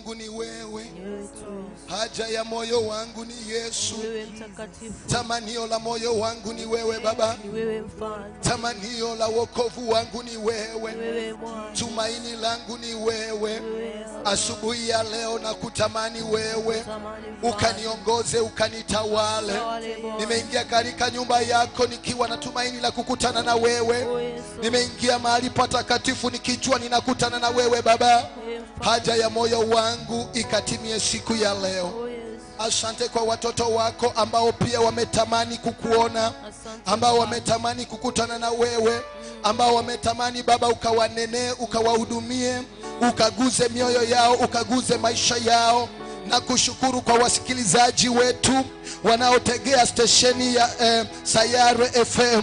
wangu ni wewe. Haja ya moyo wangu ni Yesu. Tamanio la moyo wangu ni wewe Baba. Tamanio la wokovu wangu ni wewe. Tumaini langu ni wewe. Asubuhi ya leo na kutamani wewe. Ukaniongoze, ukanitawale. Nimeingia katika nyumba yako nikiwa na tumaini la kukutana na wewe. Nimeingia mahali patakatifu nikijua ninakutana na wewe Baba. Haja ya moyo wangu ikatimie siku ya leo. Asante kwa watoto wako ambao pia wametamani kukuona, ambao wametamani kukutana na wewe, ambao wametamani Baba ukawanenee, ukawahudumie, ukaguze mioyo yao, ukaguze maisha yao. Na kushukuru kwa wasikilizaji wetu wanaotegea stesheni ya Sayare FM.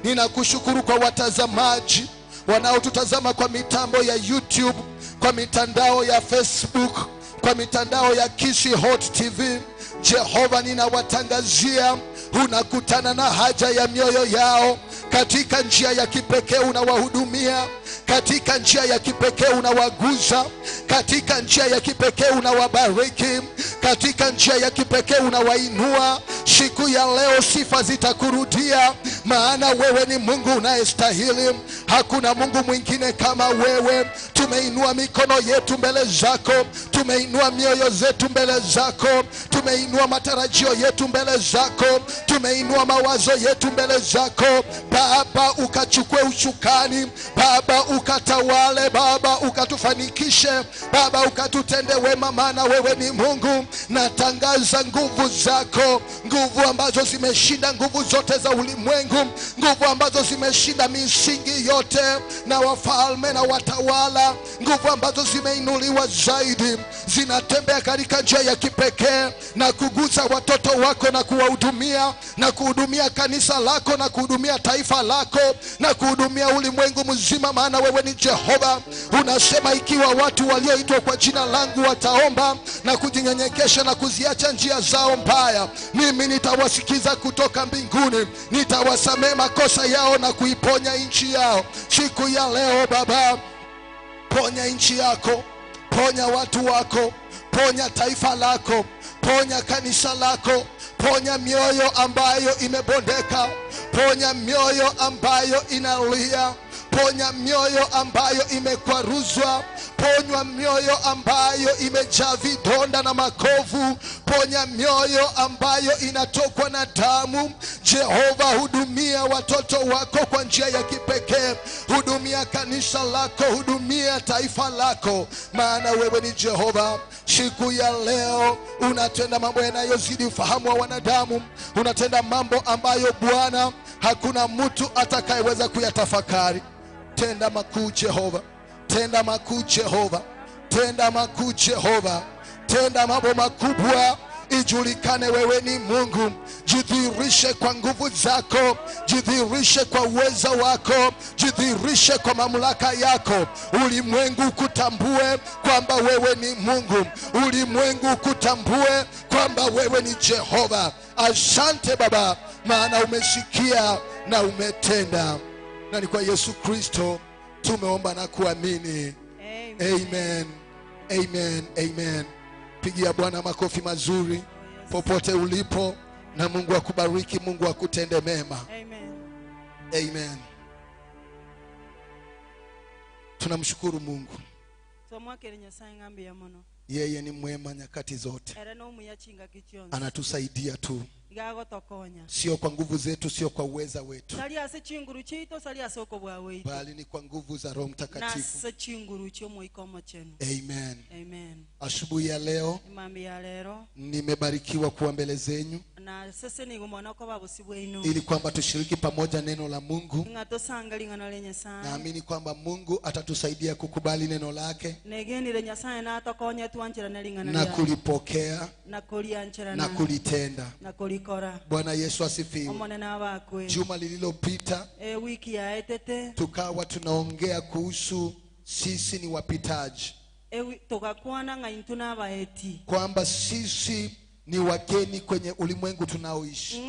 Ninakushukuru kwa watazamaji wanaotutazama kwa mitambo ya YouTube, kwa mitandao ya Facebook, kwa mitandao ya Kisii Hot TV. Jehova, ninawatangazia unakutana na haja ya mioyo yao katika njia ya kipekee, unawahudumia katika njia ya kipekee, unawaguza katika njia ya kipekee, unawabariki katika njia ya kipekee, unawainua. Siku ya leo sifa zitakurudia, maana wewe ni Mungu unayestahili. Hakuna Mungu mwingine kama wewe. Tumeinua mikono yetu mbele zako, tumeinua mioyo zetu mbele zako, tumeinua matarajio yetu mbele zako, tumeinua mawazo yetu mbele zako. Baba, ukachukue usukani. Baba, ukatawale. Baba, ukatufanikishe. Baba, ukatutende wema, maana wewe ni Mungu. Natangaza nguvu zako, nguvu ambazo zimeshinda nguvu zote za ulimwengu, nguvu ambazo zimeshinda misingi yote na wafalme na watawala, nguvu ambazo zimeinuliwa zaidi, zinatembea katika njia ya kipekee na kugusa watoto wako na kuwahudumia, na kuhudumia kanisa lako, na kuhudumia taifa lako, na kuhudumia ulimwengu mzima, maana wewe ni Jehova. Unasema ikiwa watu walioitwa kwa jina langu wataomba na kujinyenyekesha na kuziacha njia zao mbaya, mimi nitawasikiza kutoka mbinguni, nitawasamehe makosa yao na kuiponya nchi yao. Siku ya leo Baba, ponya nchi yako, ponya watu wako, ponya taifa lako, ponya kanisa lako, ponya mioyo ambayo imebondeka, ponya mioyo ambayo inalia, ponya mioyo ambayo imekwaruzwa, ponywa mioyo ambayo imejaa vidonda na makovu, ponya mioyo ambayo inatokwa na damu. Jehova, hudumia watoto wako kwa njia ya kipekee, hudumia kanisa lako, hudumia taifa lako, maana wewe ni Jehova. Siku ya leo unatenda mambo yanayozidi ufahamu wa wanadamu, unatenda mambo ambayo Bwana hakuna mtu atakayeweza kuyatafakari. Tenda makuu Jehova, tenda makuu Jehova, tenda makuu Jehova, tenda mambo makubwa, ijulikane wewe ni Mungu. Jidhihirishe kwa nguvu zako, jidhihirishe kwa uwezo wako, jidhihirishe kwa mamlaka yako. Ulimwengu kutambue kwamba wewe ni Mungu, ulimwengu kutambue kwamba wewe ni Jehova. Asante Baba, maana umesikia na umetenda. Na ni kwa Yesu Kristo tumeomba na kuamini. Amen. Amen. Amen. Pigia Bwana makofi mazuri popote ulipo, na Mungu akubariki, Mungu akutende mema. Amen. Amen. Tunamshukuru Mungu. Yeye ni mwema nyakati zote. Anatusaidia tu, sio kwa nguvu zetu, sio kwa uweza wetu, bali ni kwa nguvu za Roho Mtakatifu. Amen. Amen. Asubuhi ya leo nimebarikiwa kuwa mbele zenyu ili kwamba tushiriki pamoja neno la Mungu. Naamini kwamba Mungu atatusaidia kukubali neno lake na kulipokea na kulitenda. Bwana Yesu asifiwe. Juma lililopita tukawa tunaongea kuhusu sisi ni wapitaji, kwamba sisi ni wageni kwenye ulimwengu tunaoishi.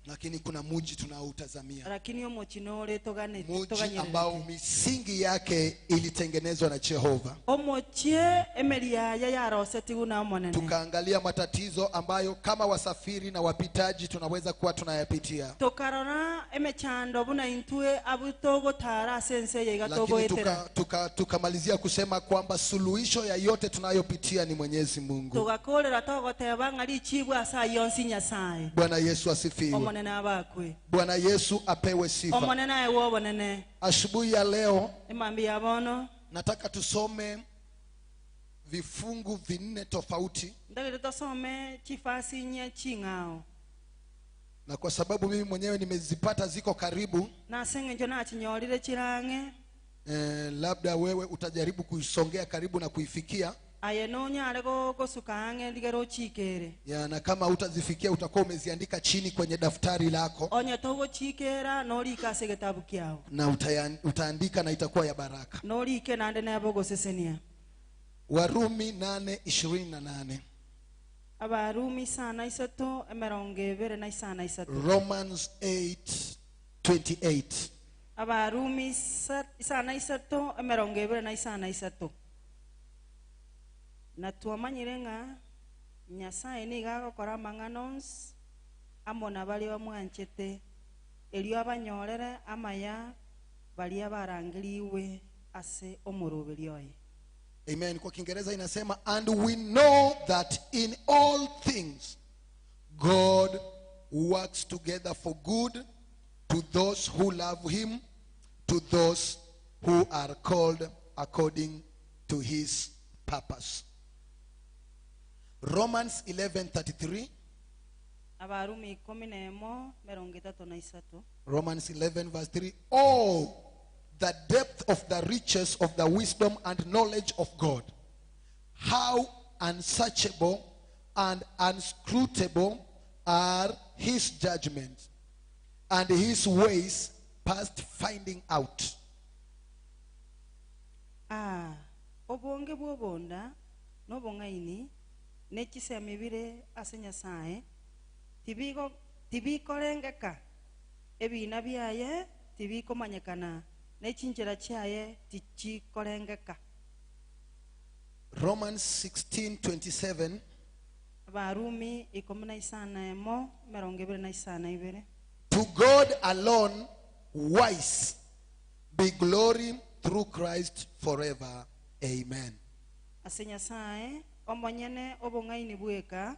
Lakini kuna muji tunaoutazamia, lakini omochi nore togane muji ambao misingi yake ilitengenezwa na Jehova. Omochie emeria ya yaroseti guna omonene. Tukaangalia matatizo ambayo kama wasafiri na wapitaji tunaweza kuwa tunayapitia. Tokarora emechando buna intue abutogo tara sense yega togo etera. Tukamalizia kusema kwamba suluhisho ya yote tunayopitia ni Mwenyezi Mungu. Tugakorera togoteba ngari chibwa asa yonsi Nyasaye. Bwana Yesu asifiwe. Bwana Yesu apewe sifa. Asubuhi ya leo nataka tusome vifungu vinne tofauti. Na kwa sababu mimi mwenyewe nimezipata ziko karibu, labda wewe utajaribu kuisongea karibu na kuifikia. Ya, na kama utazifikia utakuwa umeziandika chini kwenye daftari lako. Na utaandika na itakuwa ya baraka. Warumi 8:28. Romans 8:28. Abarumi sana isato emerongo ebere na isana isato. Na twamanyire ng'a Nyasaye nigo agokora amang'ana onsi amo na baria bamwanchete, erio abanyorere amaya baria barangiriwe ase omoroberi oye. Amen. Kwa Kiingereza inasema, and we know that in all things God works together for good to those who love him, to those who are called according to his purpose. Romans 11:33. Abarumi 11:33. Romans 11 verse 3. Oh, the depth of the riches of the wisdom and knowledge of God, how unsearchable and unscrutable are his judgments, and his ways past finding out. Ah, obonge bwobonda nobong'aini nechisemi bire ase Nyasaye tibikorengeka ebina byaye tibikomanyekana nechinjira chiaye tichikorengeka. Romans 16:27. Abarumi 15:22. To God alone wise be glory through Christ forever. Amen. Ase Nyasaye omonyene obong'aini bweka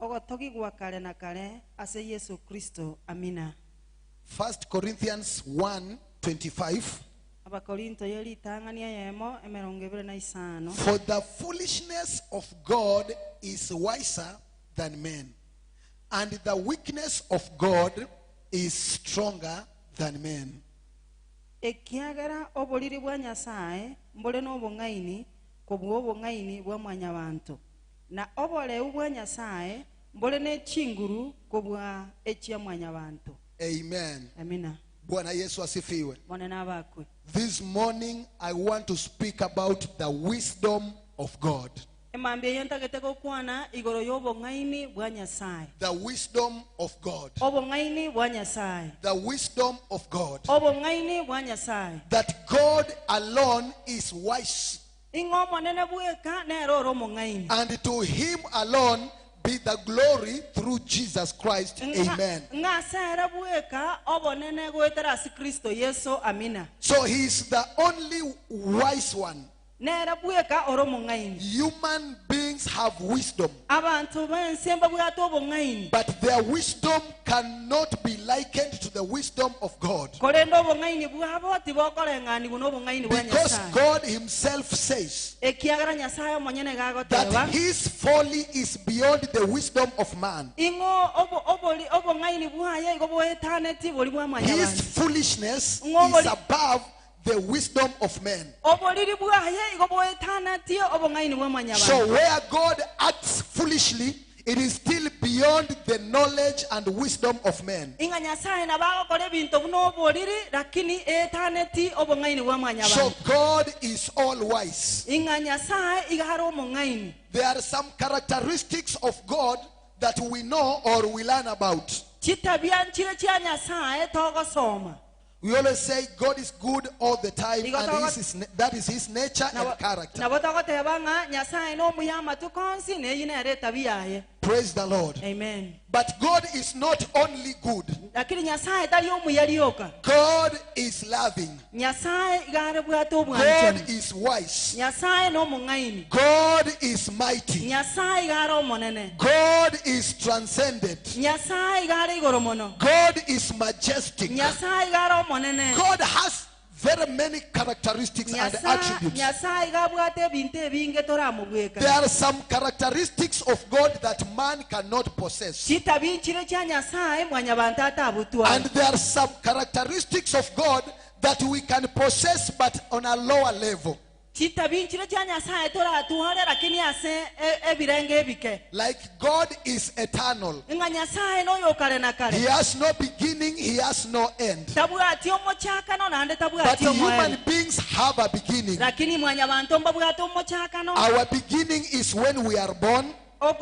ogotogigwa kare na kare ase Yesu Kristo. Amina. 1 Corinthians 1:25. Abakorinto yelitangania yemo emerongo ebere na isano. For the foolishness of God is wiser than men, and the weakness of God is stronger than men. Ekiagera oboriri bwa Nyasaye mbore nobong'aini kobwa obong'aini bwa mwanyabanto, na oboreu bwa Nyasaye mbore ne chinguru kobwa echia mwanyabanto. Amen. Amina. Bwana Yesu asifiwe. Bwana nabakwe. This morning I want to speak about the wisdom of God. The wisdom of God. The wisdom of God. That God alone is wise. And to him alone be the glory through Jesus Christ. Amen. So he is the only wise one. Human beings have wisdom, but their wisdom cannot be likened to the wisdom of God. Because God himself says that his folly is beyond the wisdom of man. His foolishness is above the wisdom of men. So where God acts foolishly, it is still beyond the knowledge and wisdom of men. So God is all wise. There are some characteristics of God that we know or we learn about. Chitabia nchire chia Nyasaye togosoma. We always say God is good all the time, and that is his nature and character. Praise the Lord. Amen. But God is not only good. God is loving. God is wise. God is mighty. God is transcendent. God is majestic. God has very many characteristics and attributes. There are some characteristics of God that man cannot possess. And there are some characteristics of God that we can possess, but on a lower level. Like God is eternal. He has no beginning, he has no end. But human beings have a beginning. Our beginning is when we are born. And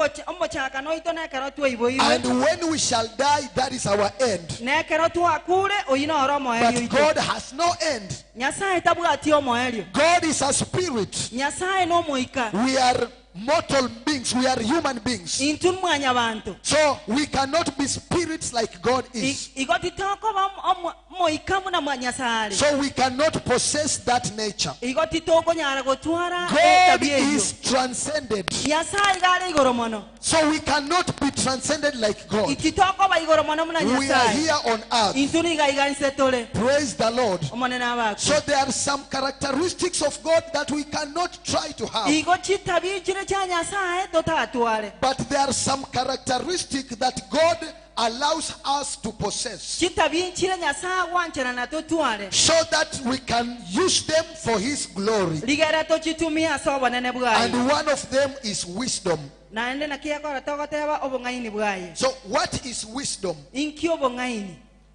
when we shall die, that is our end. But God has no end. God is a spirit. We are mortal beings. We are human beings. So we cannot be spirits like God is. So we cannot possess that nature. God is transcended. So we cannot be transcended like God. We are here on earth. Praise the Lord. So there are some characteristics of God that we cannot try to have. But there are some characteristics that God allows us to possess, so that we can use them for his glory. And one of them is wisdom. So what is wisdom?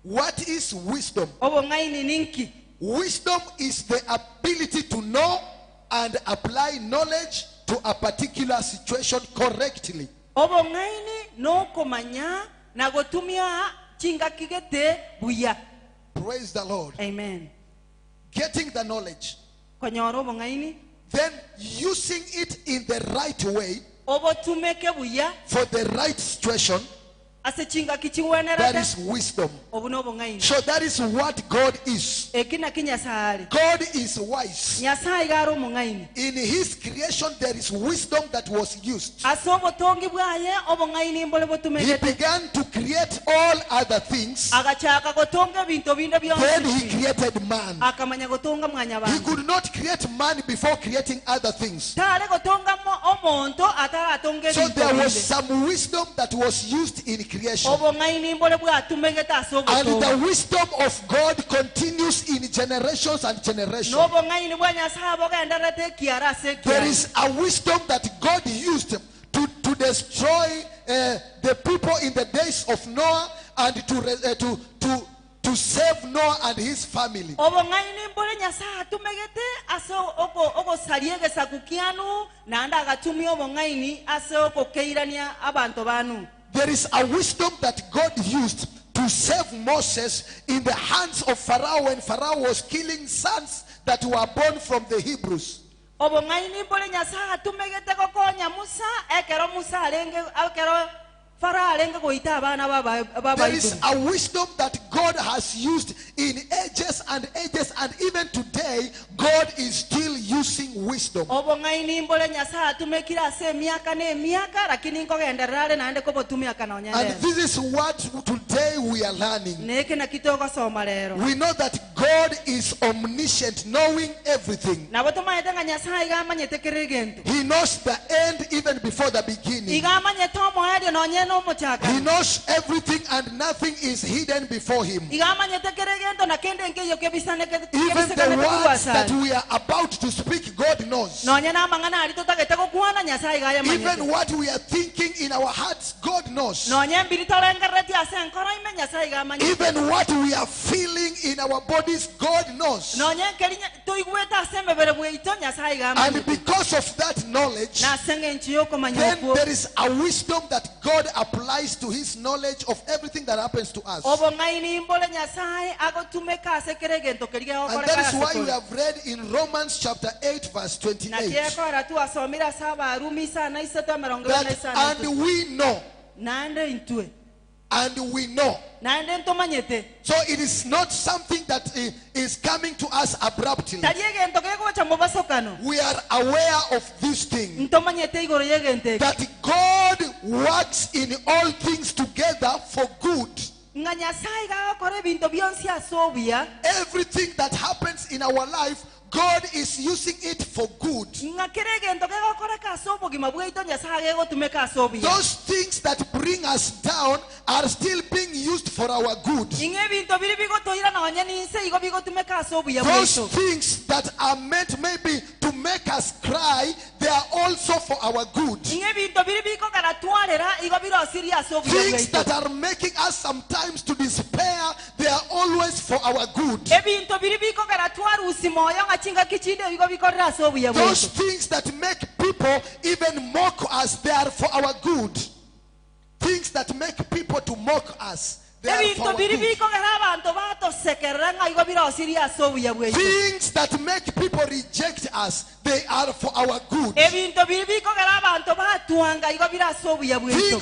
What is wisdom? Wisdom is the ability to know and apply knowledge to a particular situation correctly. Praise the Lord. Amen. Getting the knowledge, then using it in the right way for the right situation, that is wisdom. So that is what God is. God is wise. In his creation there is wisdom that was used. He began to create all other things. Then he created man. He could not create man before creating other things. So there was some wisdom that was used in creation. And the wisdom of God continues in generations and generations. There is a wisdom that God used to destroy the people in the days of Noah and to save Noah and his family. There is a wisdom that God used to save Moses in the hands of Pharaoh when Pharaoh was killing sons that were born from the Hebrews. There is a wisdom that God has used in ages and ages, and even today, God is still using wisdom. And this is what today we are learning. We know that God is omniscient, knowing everything. He knows the end even before the beginning. He knows everything and nothing is hidden before him. Even the words that we are about to speak, God knows. Even what we are thinking in our hearts, God knows. Even what we are feeling in our body bodies, God knows. And because of that knowledge, then there is a wisdom that God applies to his knowledge of everything that happens to us. And that is why we have read in Romans chapter 8 verse 28 that, and we know. And we know. So it is not something that is coming to us abruptly. We are aware of this thing, that God works in all things together for good. Everything that happens in our life, God is using it for good. Those things that bring us down are still being used for our good. Those things that are meant maybe to make us cry, they are also for our good. Things that are making us sometimes to despair, they are always for our good. Those things that make people even mock us, they are for our good. Things that make people to mock us, they are for our good. Things that make people reject us, they are for our good. Things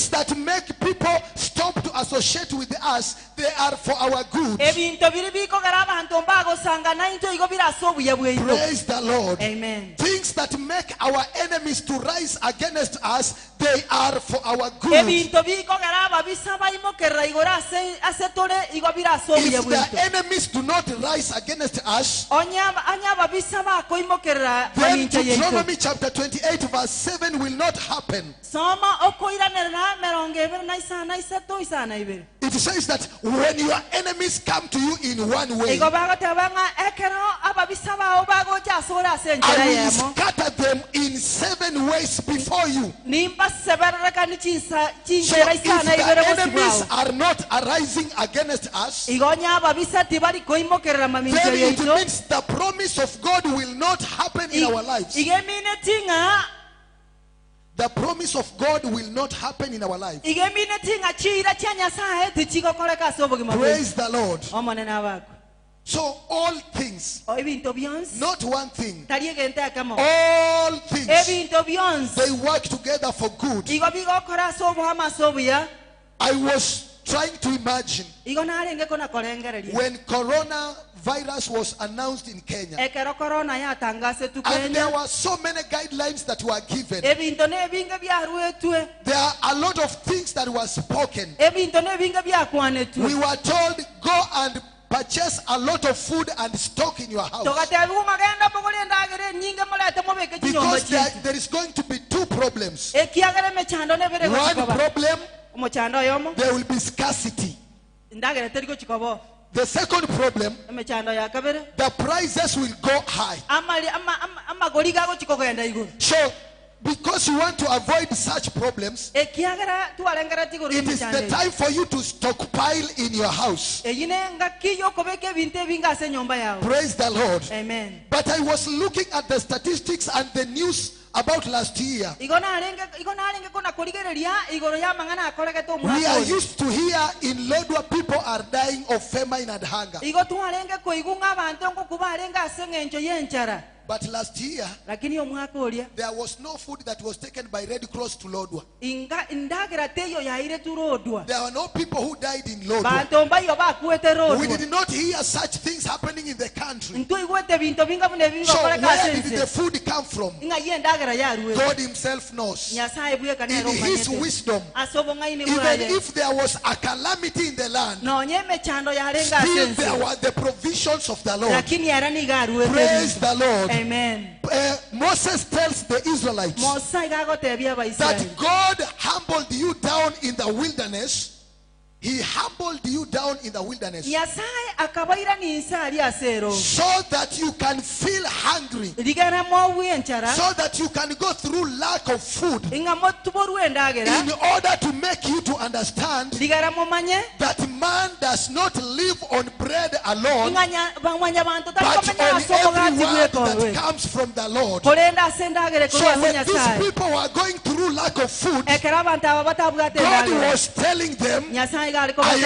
that make people stop to associate with us, they are for our good. Praise the Lord. Amen. Things that make our enemies to rise against us, they are for our good. If the enemies do not rise against us, then Deuteronomy chapter 28 verse 7 will not happen. It says that when your enemies come to you in one way, I will scatter them in 7 ways before you. So if the enemies are not arising against us, then it means the promise of God will not happen in our lives. The promise of God will not happen in our life. Praise the Lord. So all things, not one thing, all things, they work together for good. I was trying to imagine when coronavirus was announced in Kenya, and there were so many guidelines that were given. There are a lot of things that were spoken. We were told, go and purchase a lot of food and stock in your house, because there is going to be 2 problems. One problem, there will be scarcity. The second problem, the prices will go high. So, because you want to avoid such problems, it is the time for you to stockpile in your house. Praise the Lord. Amen. But I was looking at the statistics and the news about last year. We are used to hear in Lodwar people are dying of famine and hunger. But last year, there was no food that was taken by Red Cross to Lodwar. There were no people who died in Lodwar. We did not hear such things happening in the country. So where did the food come from? God himself knows. In his wisdom, even if there was a calamity in the land, still there were the provisions of the Lord. Praise the Lord. Amen. Moses tells the Israelites that God humbled you down in the wilderness. He humbled you down in the wilderness so that you can feel hungry, so that you can go through lack of food, in order to make you to understand that man does not live on bread alone, but on every word that comes from the Lord. So when these people were going through lack of food, God was telling them, I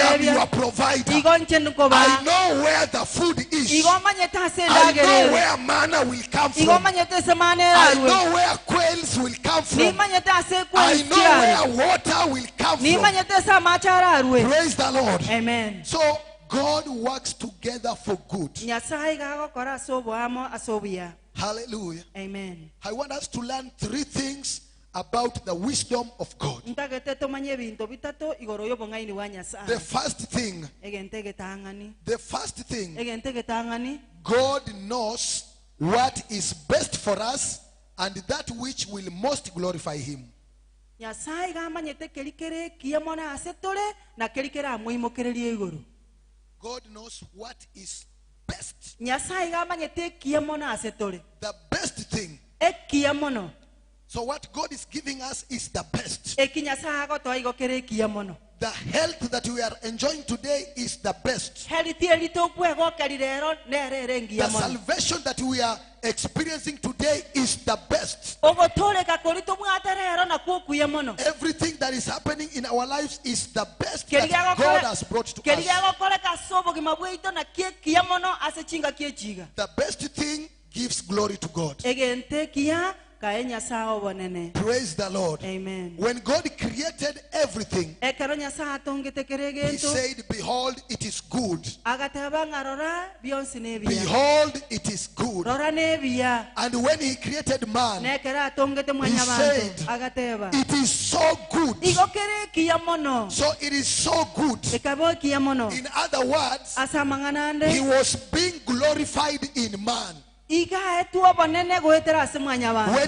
am your provider. I know where the food is. I know where manna will come from. I know where quails will come from. I know where water will come from. Praise the Lord. Amen. So God works together for good. Hallelujah. Amen. I want us to learn three things about the wisdom of God. The first thing, God knows what is best for us and that which will most glorify him. God knows what is best. The best thing. So what God is giving us is the best. The health that we are enjoying today is the best. The salvation that we are experiencing today is the best. Everything that is happening in our lives is the best that God has brought to us. The best thing gives glory to God. Praise the Lord. Amen. When God created everything, he said, behold, it is good. Behold, it is good. And when he created man, he said, it is so good. So it is so good. In other words, he was being glorified in man. When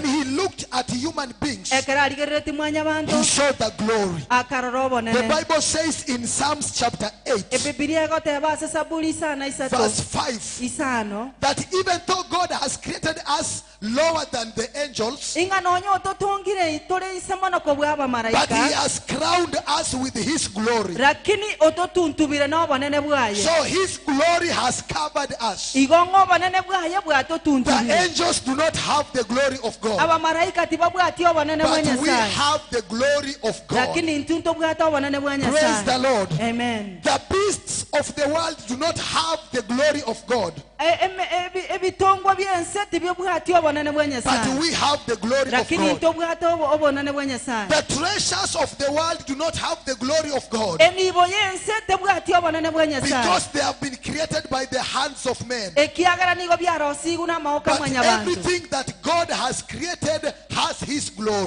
he looked at human beings, he saw the glory. The Bible says in Psalms chapter 8, verse 5, that even though God has created us lower than the angels, but he has crowned us with his glory. So his glory has covered us. The angels do not have the glory of God, but we have the glory of God. Praise the Lord. Amen. The beasts of the world do not have the glory of God, but we have the glory of God. The treasures of the world do not have the glory of God, because they have been created by the hands of men. But everything that God has created has his glory.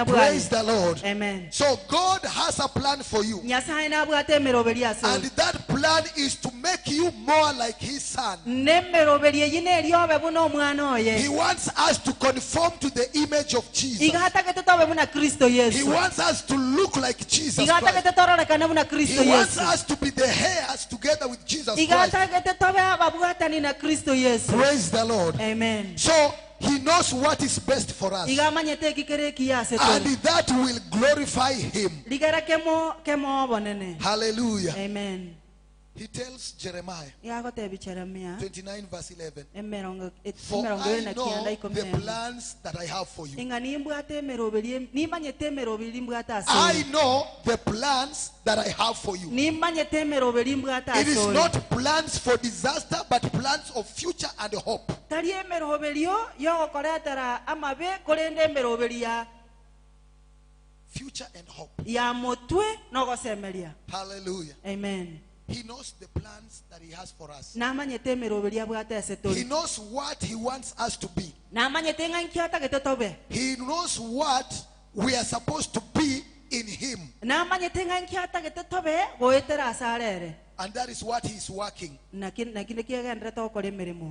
Praise the Lord. Amen. So God has a plan for you. And that plan is to make you more like his son. He wants us to conform to the image of Jesus. He wants us to look like Jesus Christ. He wants us to be the heirs together with Jesus Christ. Praise the Lord. Amen. So he knows what is best for us, and that will glorify him. Hallelujah. Amen. He tells Jeremiah 29 verse 11, for I know the plans that I have for you. I know the plans that I have for you. It is not plans for disaster, but plans of future and hope. Future and hope. Hallelujah. Amen. He knows the plans that he has for us. He knows what he wants us to be. He knows what we are supposed to be in him. And that is what he is working. That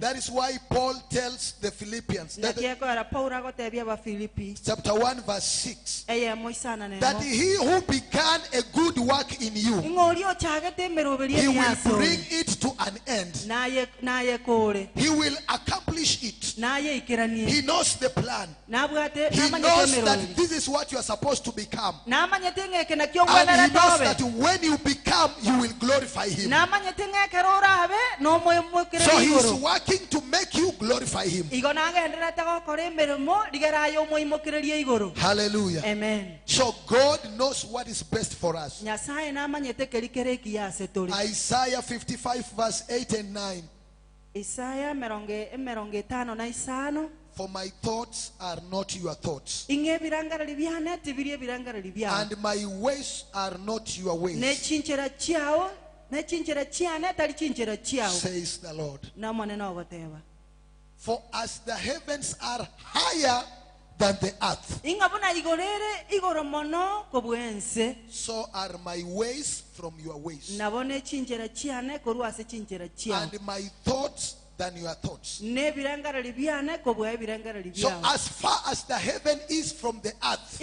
That is why Paul tells the Philippians, that chapter 1 verse 6, that he who began a good work in you, he will bring it to an end. He will accomplish it. He knows the plan. He knows that this is what you are supposed to become. And he knows that when you become, you will glorify him. So he is working to make you glorify him. Hallelujah. Amen. So God knows what is best for us. Isaiah 55 verse 8 and 9. Isaiah 55. For my thoughts are not your thoughts, and my ways are not your ways, says the Lord. For as the heavens are higher than the earth, so are my ways from your ways, and my thoughts than your thoughts. So as far as the heaven is from the earth,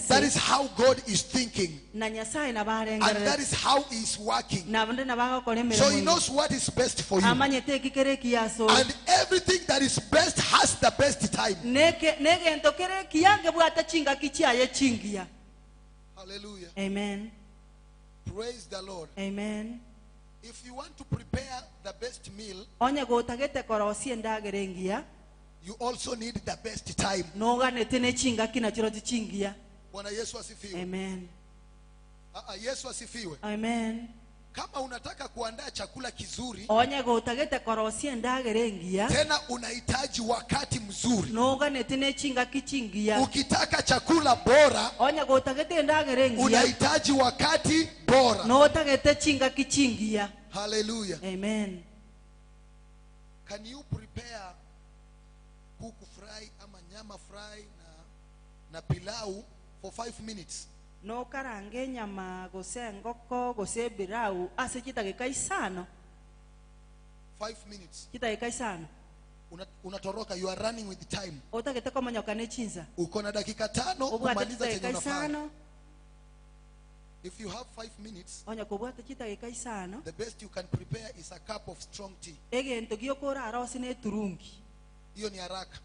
that is how God is thinking, and that is how he is working. So he knows what is best for you, and everything that is best has the best time. Hallelujah. Amen. Praise the Lord. Amen. If you want to prepare the best meal, you also need the best time. Bwana Yesu asifiwe. Amen. Yesu asifiwe. Amen. Kama unataka kuandaa chakula kizuri, tena unahitaji wakati mzuri. Ukitaka chakula bora, unahitaji wakati bora. Hallelujah. Amen. Can you prepare kuku fry ama nyama fry na pilau for 5 minutes? No karange nyama gose ngoko gose birau ase chitageka isano. 5 minutes. Chitageka isano. Unatoroka, you are running with the time. Otagete komanyoka ne chinza. Uko na dakika 5 kumaliza chenye unafanya. If you have 5 minutes, the best you can prepare is a cup of strong tea. Hiyo ni haraka.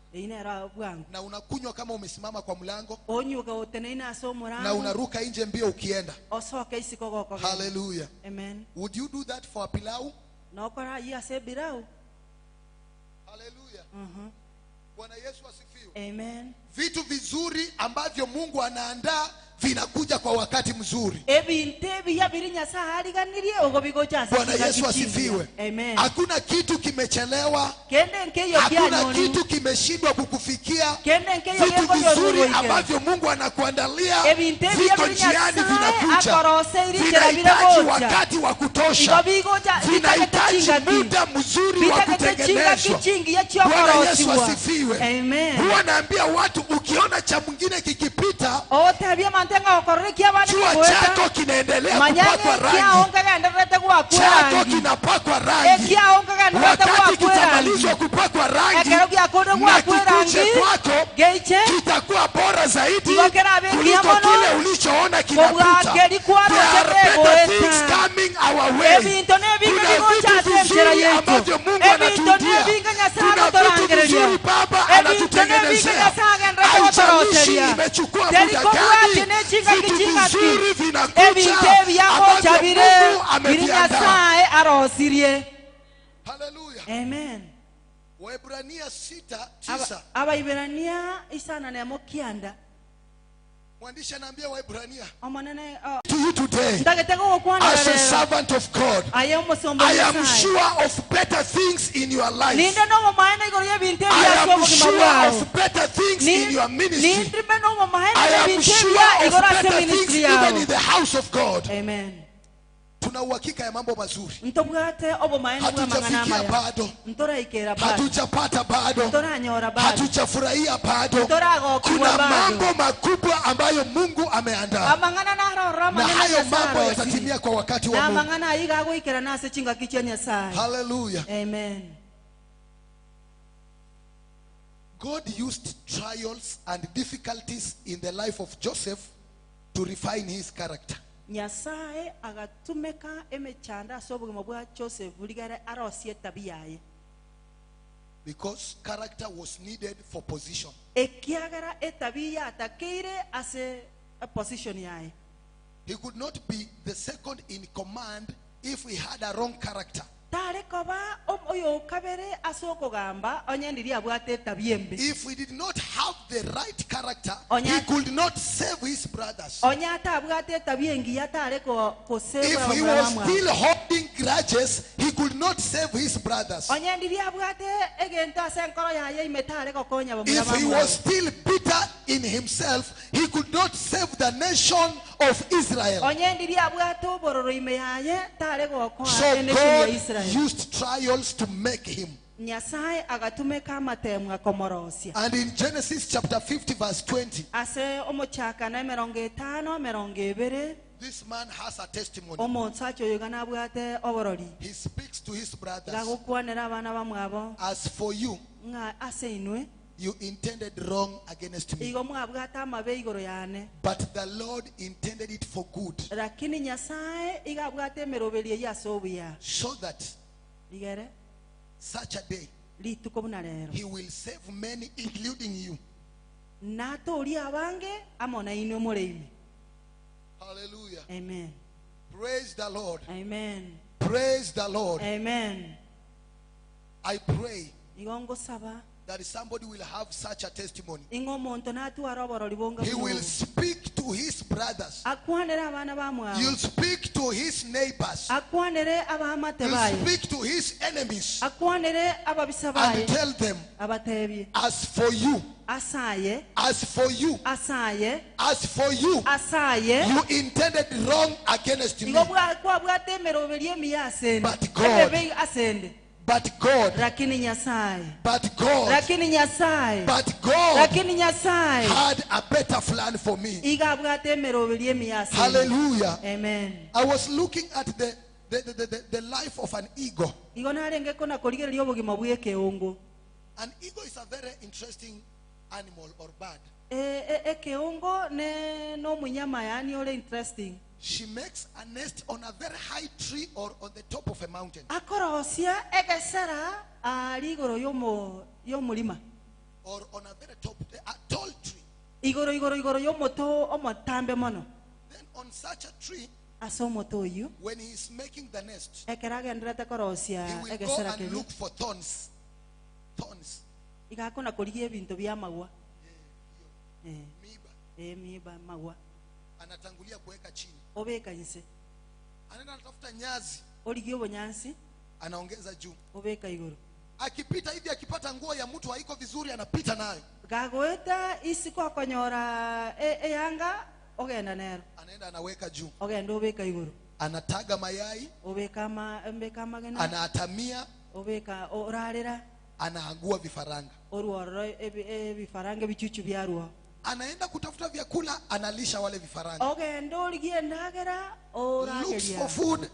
Na unakunywa kama umesimama kwa mlango. Na unaruka nje mbio ukienda. Hallelujah. Amen. Would you do that for a pilau? Hallelujah. Bwana Yesu asifiwe. Amen. Vitu vizuri ambavyo Mungu anaandaa vinakuja kwa wakati mzuri. Bwana Yesu asifiwe. Amen. Hakuna kitu kimechelewa. Hakuna kitu kimeshindwa kukufikia. Vitu vizuri ambavyo Mungu anakuandalia viko njiani vinakuja. Vinahitaji wakati wa kutosha. Vinahitaji muda mzuri wa kutengenezwa. Bwana Yesu asifiwe. Amen. Huwa naambia watu, ukiona cha mwingine kikipita, jua chako kinaendelea kupakwa rangi. Chako kinapakwa rangi. Wakati kitamalizwa kupakwa rangi na kikuje kwako, kitakuwa bora zaidi kuliko kile ulichoona kinapita. There are better things coming our way. Kuna vitu vizuri ambavyo Mungu anatutia. Kuna vitu vizuri Baba anatutengenezea. Haijalishi imechukua muda gani, vitu vizuri vinakuja ambavyo Mungu ameviandaa. Hallelujah. Amen. Waebrania 6:9. Abaebrania isana na mokianda. Mwandishi anaambia Waebrania, to you today, as a servant of God, I am sure of better things in your life. I am sure of better things in your ministry. I am sure of better things even in the house of God. Amen. Tuna uhakika ya mambo mazuri. Ntobwate obomaene bwa mang'ana Hatujafikia amaya. bado. Ntoraikera bado. Hatujapata bado. Ntoranyora bado. Hatujafurahia bado. Ntoragokigwa Kuna bado. mambo makubwa ambayo Mungu ameandaa. Amang'ana naroro Na amanene hayo Nyasaye mambo arosire. yatatimia kwa wakati Na wa Mungu. amang'ana ayiga agoikera nase chingaki chia Nyasaye. Hallelujah. Amen. God used trials and difficulties in the life of Joseph to refine his character. Nyasaye agatumeka emechanda ase obogima bwa Joseph ligere arosie tabia yaye. Because character was needed for position. Ekiagera etabia atakeire ase a position yaye. He could not be the second in command if he had a wrong character. Tare koba oyo kabere ase okogamba onyendirie abwate etabia embe. If he did not have the right character, Onya- he could not save his brothers. Onya atabwate etabia engiya tare koseba If he abamura was bamwabo. still holding grudges, he could not save his brothers. Onyendirie abwate egento ase enkoro yaye ime tare gokonya abamura If he bamwabo. was still bitter in himself, he could not save the nation of Israel. Onyendirie abwate obororo ime yaye tare gokoa So enation ya God Israel. used trials to make him. Nyasaye agatumeka amatemu akomorosia. And in Genesis chapter 50 verse 20, Ase omochaka na 50 20, this man has a testimony. omonsacho oyo ganabwate oborori. He speaks to his brothers. Gagokwanera abana bamwabo As for you, ng'a ase inwe you intended wrong against me, igo mwabwate amabe igoro yane, but the Lord intended it for good, lakini Nyasaye igabwate emeroberi eye ase obuya, so that ligere such a day rituko buna rero he will save many, including you. natori abange amo na inwe moreime. Hallelujah. Amen. Praise the Lord. Amen. Praise the Lord. Amen. I pray Igo ngosaba that somebody will have such a testimony. ingo omonto natwara oborori bonga He buna will obo. speak to his brothers. Akwanere abana bamwabo. You'll speak to his neighbors. Akwanere abamate You'll baye. speak to his enemies Akwanere ababisa baye. and tell them, Abatebie. as for you, Asaye. as for you, Asaye. as for you, Asaye. you intended wrong against me. Igo kwabwate emeroberi emiya asende. But God- Emebe asende. But God, Lakini Nyasaye. but God, Lakini Nyasaye. but God Lakini Nyasaye. had a better plan for me. Igo abwate emeroberi emiya asende. Hallelujah. Amen. I was looking at the life of an eagle. Igo narenge kona korigereria obogima bw'ekeongo. An eagle is a very interesting animal or bird. Ekeongo ne no munyama yani ore interesting. She makes a nest on a very high tree or on the top of a mountain. Akorosia egesera ari igoro yomo yomulima. Or on a very top, a tall tree. Igoro igoro igoro yomoto omotambe mono. Then on such a tree, Ase omoto oyu, when he is making the nest, ekeragenderete korosia he will go egesera and keria. look for thorns. Thorns. Igakona korigia ebinto bya magwa. Miba. Miba magwa. Anatangulia kuweka chini. Obeka inse. Anaenda anatafuta nyazi. Origia obonyansi. Anaongeza juu. Obeka igoro. Akipita hivi akipata nguo ya mtu haiko vizuri anapita nayo. Gagoeta isiko akonyora eyanga ogenda nero. Anaenda anaweka juu. Ogenda obeka igoro. Anataga mayai. Obeka mbeka magena. Anaatamia. Obeka orarera. Anaangua vifaranga. Oruororo vifaranga bichuchu byarwo. Anaenda kutafuta vyakula, analisha wale vifaranga. Ogenda origie ndagera Looks orageria. for food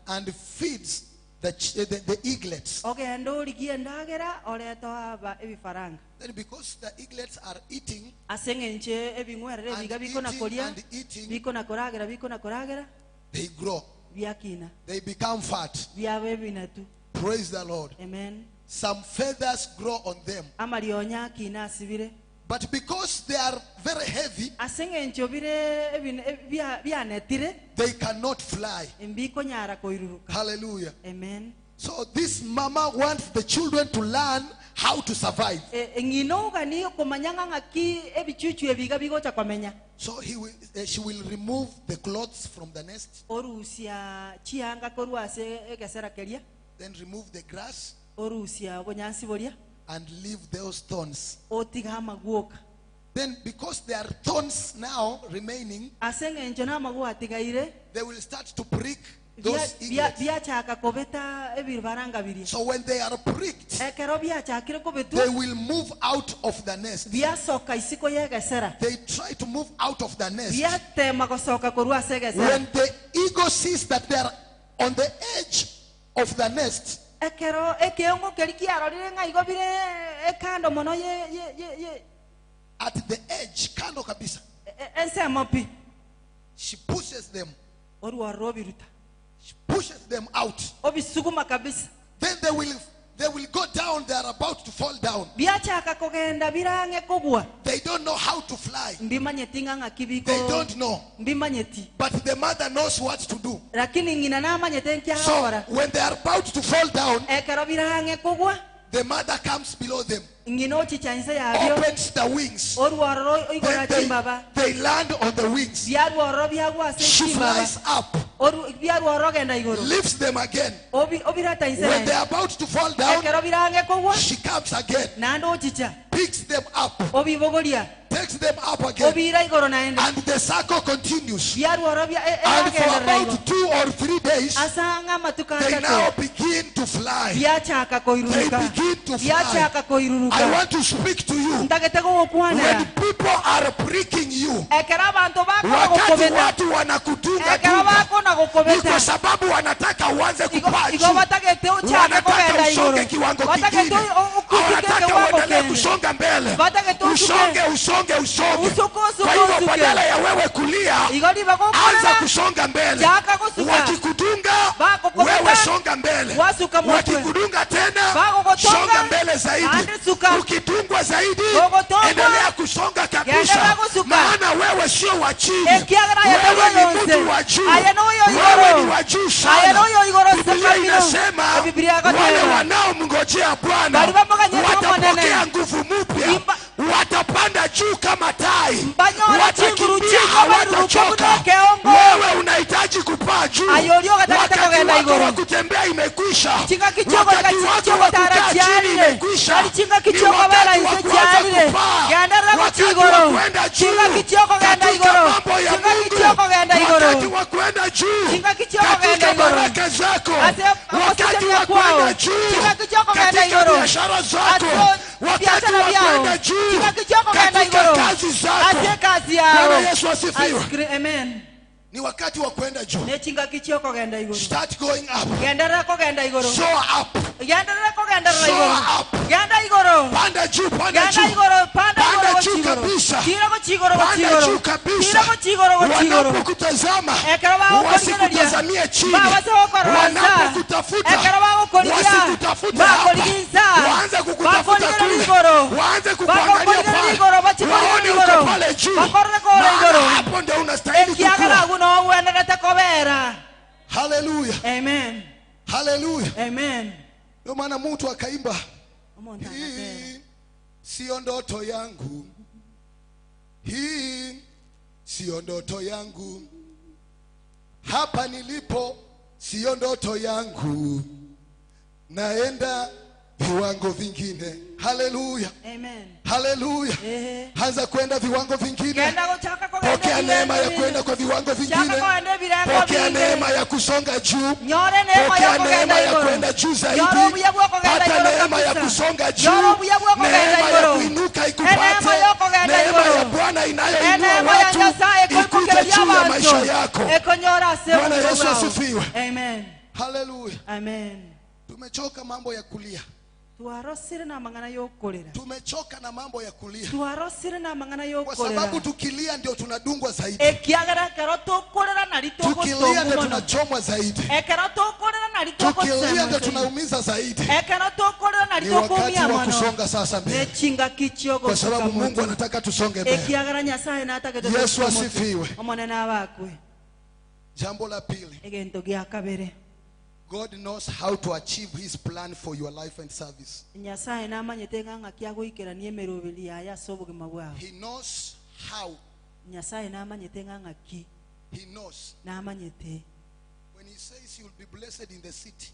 and feeds the eaglets. Ogenda origie ndagera oreto aba ebifaranga. Then because the eaglets are eating Aseng'enche ebing'werere and biga biko na eating koria, and eating, biko na koragera, biko na koragera, they grow. Byakina. They become fat. Byabe binatu. Praise the Lord. Amen. Some feathers grow on them. Amarionya akina asibire. But because they are very heavy, Aseng'encho bire byanetire, they cannot fly. Mbiko nyara koiruruka. Hallelujah. Amen. So this mama wants the children to learn how to survive. Ng'ino gani komanyanga ng'aki ebichuchu ebiga bigocha kwamenya. So she will remove the clothes from the nest. Orusia chianga korwase egesera keria. Then remove the grass. Orusia obonyansi boria. And leave those thorns. Otiga maguoka. Then because there are thorns now remaining, Aseng'encho na maguo atigaire, they will start to prick those eaglets. So when they are pricked, they will move out of the nest. They try to move out of the nest. When the eagle sees that they are on the edge of the nest, at the edge, kando kabisa, she pushes them. She pushes them out. Then they will go down. They are about to fall down. They don't know how to fly. They don't know. But the mother knows what to do. So when they are about to fall down, the mother comes below them, opens the wings. Then they land on the wings. She flies up, lifts them again. When they are about to fall down, she comes again, picks them up, takes them up again, and the cycle continues. And for about 2 or 3 days, they now begin to fly. They begin to fly. I want to speak to you. When people are pricking you, wakati watu wanakutunga tunga, ni kwa sababu wanataka uanze kupaa juu, wanataka usonge kiwango kingine, wanataka uendelee kusonga mbele, usonge, usonge, usonge. Kwa hivyo badala ya wewe kulia, anza kusonga mbele. Wakikudunga, wewe songa mbele. Wakikudunga tena, songa mbele zaidi. Ukidungwa zaidi, endelea kusonga kabisa. Maana wewe sio wa chini, wewe ni mtu wa juu. Wewe ni wa juu sana. Biblia inasema wale wanaomngojea Bwana watapokea nguvu mpya, watapanda juu kama tai, watakimbia hawatachoka. Wewe unahitaji kupaa juu. Wakati wako wa kutembea imekwisha, wakati wako wa kukaa chini imekwisha. Ni wakati wa kuanza kupaa, wakati wa kwenda juu katika mambo ya Mungu, wakati wa kwenda juu katika baraka zako, wakati wa kwenda juu katika biashara zako, wakati wa kwenda juu katika kazi zako. Bwana Yesu asifiwe. Amen. Ni wakati wa kwenda juu. Start going up. Soar up. Soar up. Panda juu, panda juu. Panda juu kabisa. Panda juu kabisa. Wanapokutazama, wasikutazamie chini. Wanapokutafuta, wasikutafute hapa. Waanze kukutafuta kule. Waanze kukuangalia pale. Waone uko pale juu. Maana hapo ndio unastahili kukua. Hallelujah. Amen. Hallelujah. Amen. Ndio maana mtu akaimba, hii sio ndoto yangu, hii sio ndoto yangu, hapa nilipo sio ndoto yangu, naenda viwango vingine. Hallelujah. Amen. Hallelujah. Anza kwenda viwango vingine. Pokea neema ya kwenda kwa viwango vingine. Pokea neema ya kusonga juu. Pokea neema ya kwenda juu zaidi. Pata neema ya kusonga juu. Neema ya kuinuka ikupate. Neema ya Bwana inayoinua watu ikuje juu ya maisha yako. Bwana Yesu asifiwe. Amen. Hallelujah. Amen. Tumechoka mambo ya kulia. Tumechoka na mambo ya kulia. Kwa sababu tukilia ndio tunadungwa zaidi. Tukilia ndio tunachomwa zaidi. Tukilia ndio tunaumiza zaidi. Ni wakati wa kusonga sasa mbele. Kwa sababu Mungu anataka tusonge mbele. Yesu asifiwe. Jambo la pili, God knows how to achieve his plan for your life and service. He knows how. He knows. When he says you'll be blessed in the city,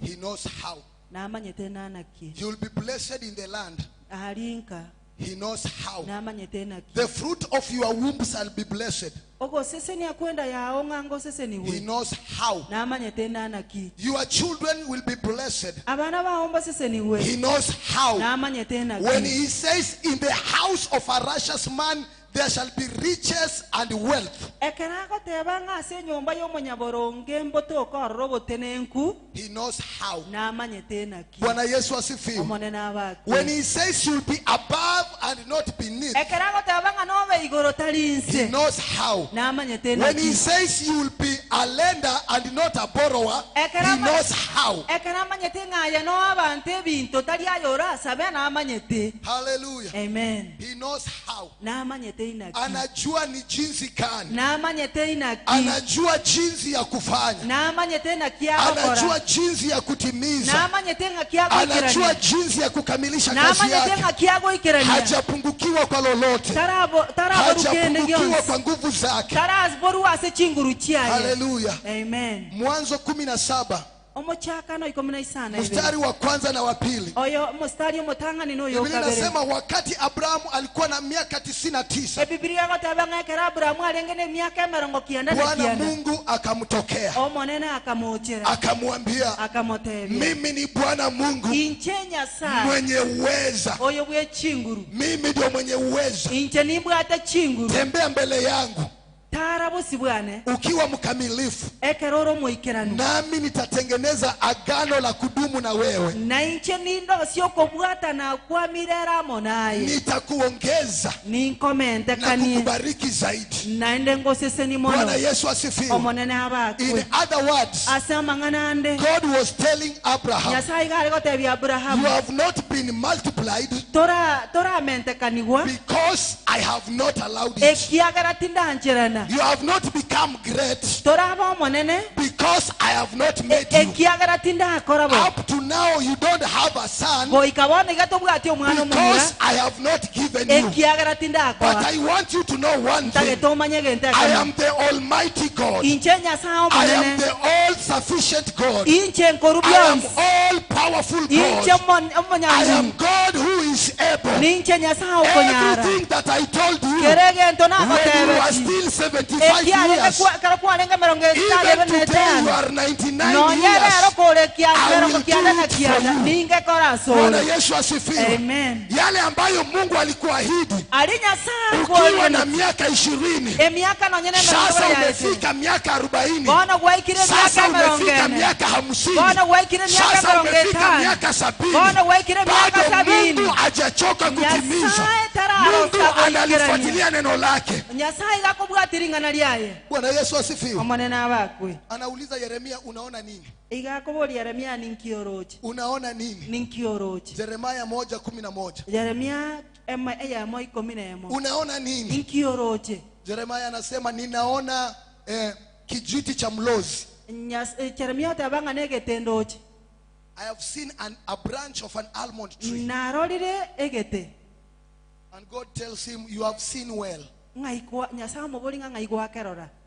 he knows how. You'll be blessed in the land. He knows how. The fruit of your womb shall be blessed. He knows how. Your children will be blessed. He knows how. When he says, in the house of a righteous man there shall be riches and wealth, he knows how. Bwana Yesu asifiwe. When he says you'll be above and not beneath, he knows how. When he says you will be a lender and not a borrower, he knows how. Hallelujah. Amen. He knows how. Anajua ni jinsi gani. Anajua jinsi ya kufanya. Anajua jinsi ya kutimiza. Anajua jinsi ya kukamilisha kazi yake. Hajapungukiwa kwa lolote. Hajapungukiwa kwa nguvu zake. Hallelujah. Amen. Mwanzo 17 mstari wa kwanza na wa pili. Biblia inasema wakati Abrahamu alikuwa na miaka 99, Bwana Mungu akamtokea, akamwambia, mimi ni Bwana Mungu mwenye uweza. Mimi ndio mwenye uweza. Tembea mbele yangu ukiwa mkamilifu, nami nitatengeneza agano la kudumu na wewe. Nitakuongeza na kukubariki zaidi. Bwana Yesu asifiwe. In other words, God was telling Abraham, you have not been multiplied because I have not allowed it. You have not become great because I have not made you. Up to now you don't have a son because I have not given you. But I want you to know one thing. I am the Almighty God. I am the all-sufficient God. I am all-powerful God. I am God who is able. Everything that I told you when you were still 75 years, even today you are 99 years, I will do it for you. Bwana Yesu asifiwe. Amen. Yale ambayo Mungu alikuahidi ukiwa na miaka 20, sasa umefika miaka 40, sasa umefika miaka 50, sasa umefika miaka 70, bado Mungu hajachoka kutimiza. Mungu analifuatilia neno lake. Bwana Yesu asifiwe. Anauliza Yeremia, unaona nini? Unaona nini? Yeremia 1:11. Unaona nini? Yeremia anasema ninaona kijiti cha mlozi. I have seen a branch of an almond tree. And God tells him, you have seen well.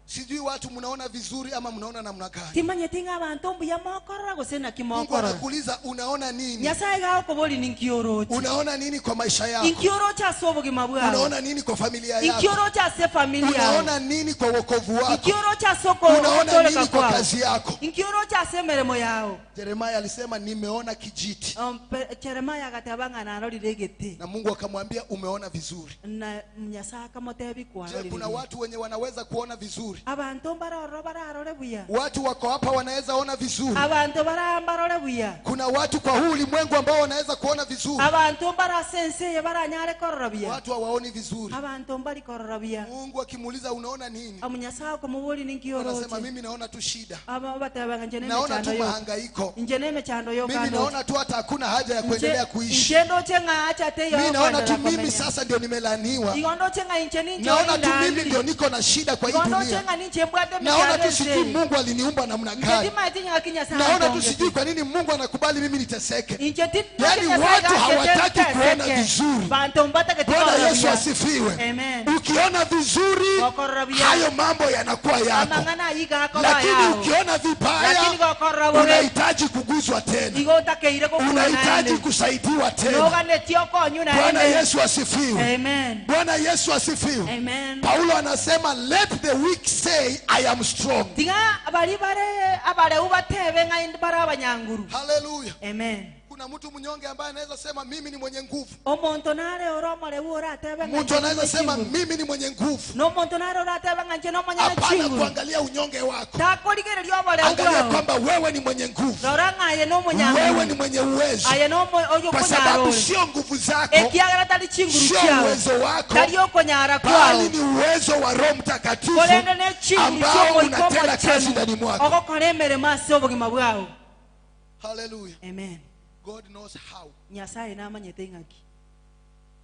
Sijui watu mnaona vizuri ama mnaona namna gani. Mungu anakuuliza unaona nini? Unaona nini kwa maisha yako? Unaona nini kwa familia yako? Unaona nini kwa wokovu wako? Unaona nini kwa kazi yako? Jeremiah alisema nimeona kijiti. Na Mungu akamwambia umeona vizuri. Je, kuna watu wenye wanaweza kuona vizuri? Watu wako hapa wanaweza ona vizuri. Kuna watu kwa huu ulimwengu ambao wanaweza kuona vizuri. Watu hawaoni vizuri. Mungu akimuuliza unaona nini? Anasema mimi naona tu shida. Naona tu mahangaiko. Mimi naona tu hata hakuna haja ya kuendelea kuishi. Mimi naona tu mimi sasa ndio nimelaaniwa. Naona tu mimi ndio niko na shida kwa hii dunia. dunia. Naona tu sijui Mungu aliniumba namna gani. Naona tu sijui kwa nini Mungu anakubali mimi niteseke. Yaani watu hawataki kuona vizuri. Bwana Yesu asifiwe. Ukiona vizuri, hayo mambo yanakuwa yako. Lakini ukiona vibaya, unahitaji kuguzwa tena. Unahitaji kusaidiwa tena. Bwana Yesu asifiwe. Bwana Yesu asifiwe. Amen. Paulo anasema, let the weak say I am strong. Hallelujah. Amen. Kuna mtu mnyonge ambaye anaweza sema mimi ni mwenye nguvu. Mtu anaweza sema mimi ni mwenye nguvu. Hapana kuangalia unyonge wako. Angalia kwamba wewe ni mwenye nguvu. Wewe ni mwenye uwezo. Kwa sababu sio nguvu zako, sio uwezo wako, bali ni uwezo wa Roho Mtakatifu ambao unatenda kazi ndani mwako. Hallelujah. Amen. God knows how. Nyasaye namanyete ngaki.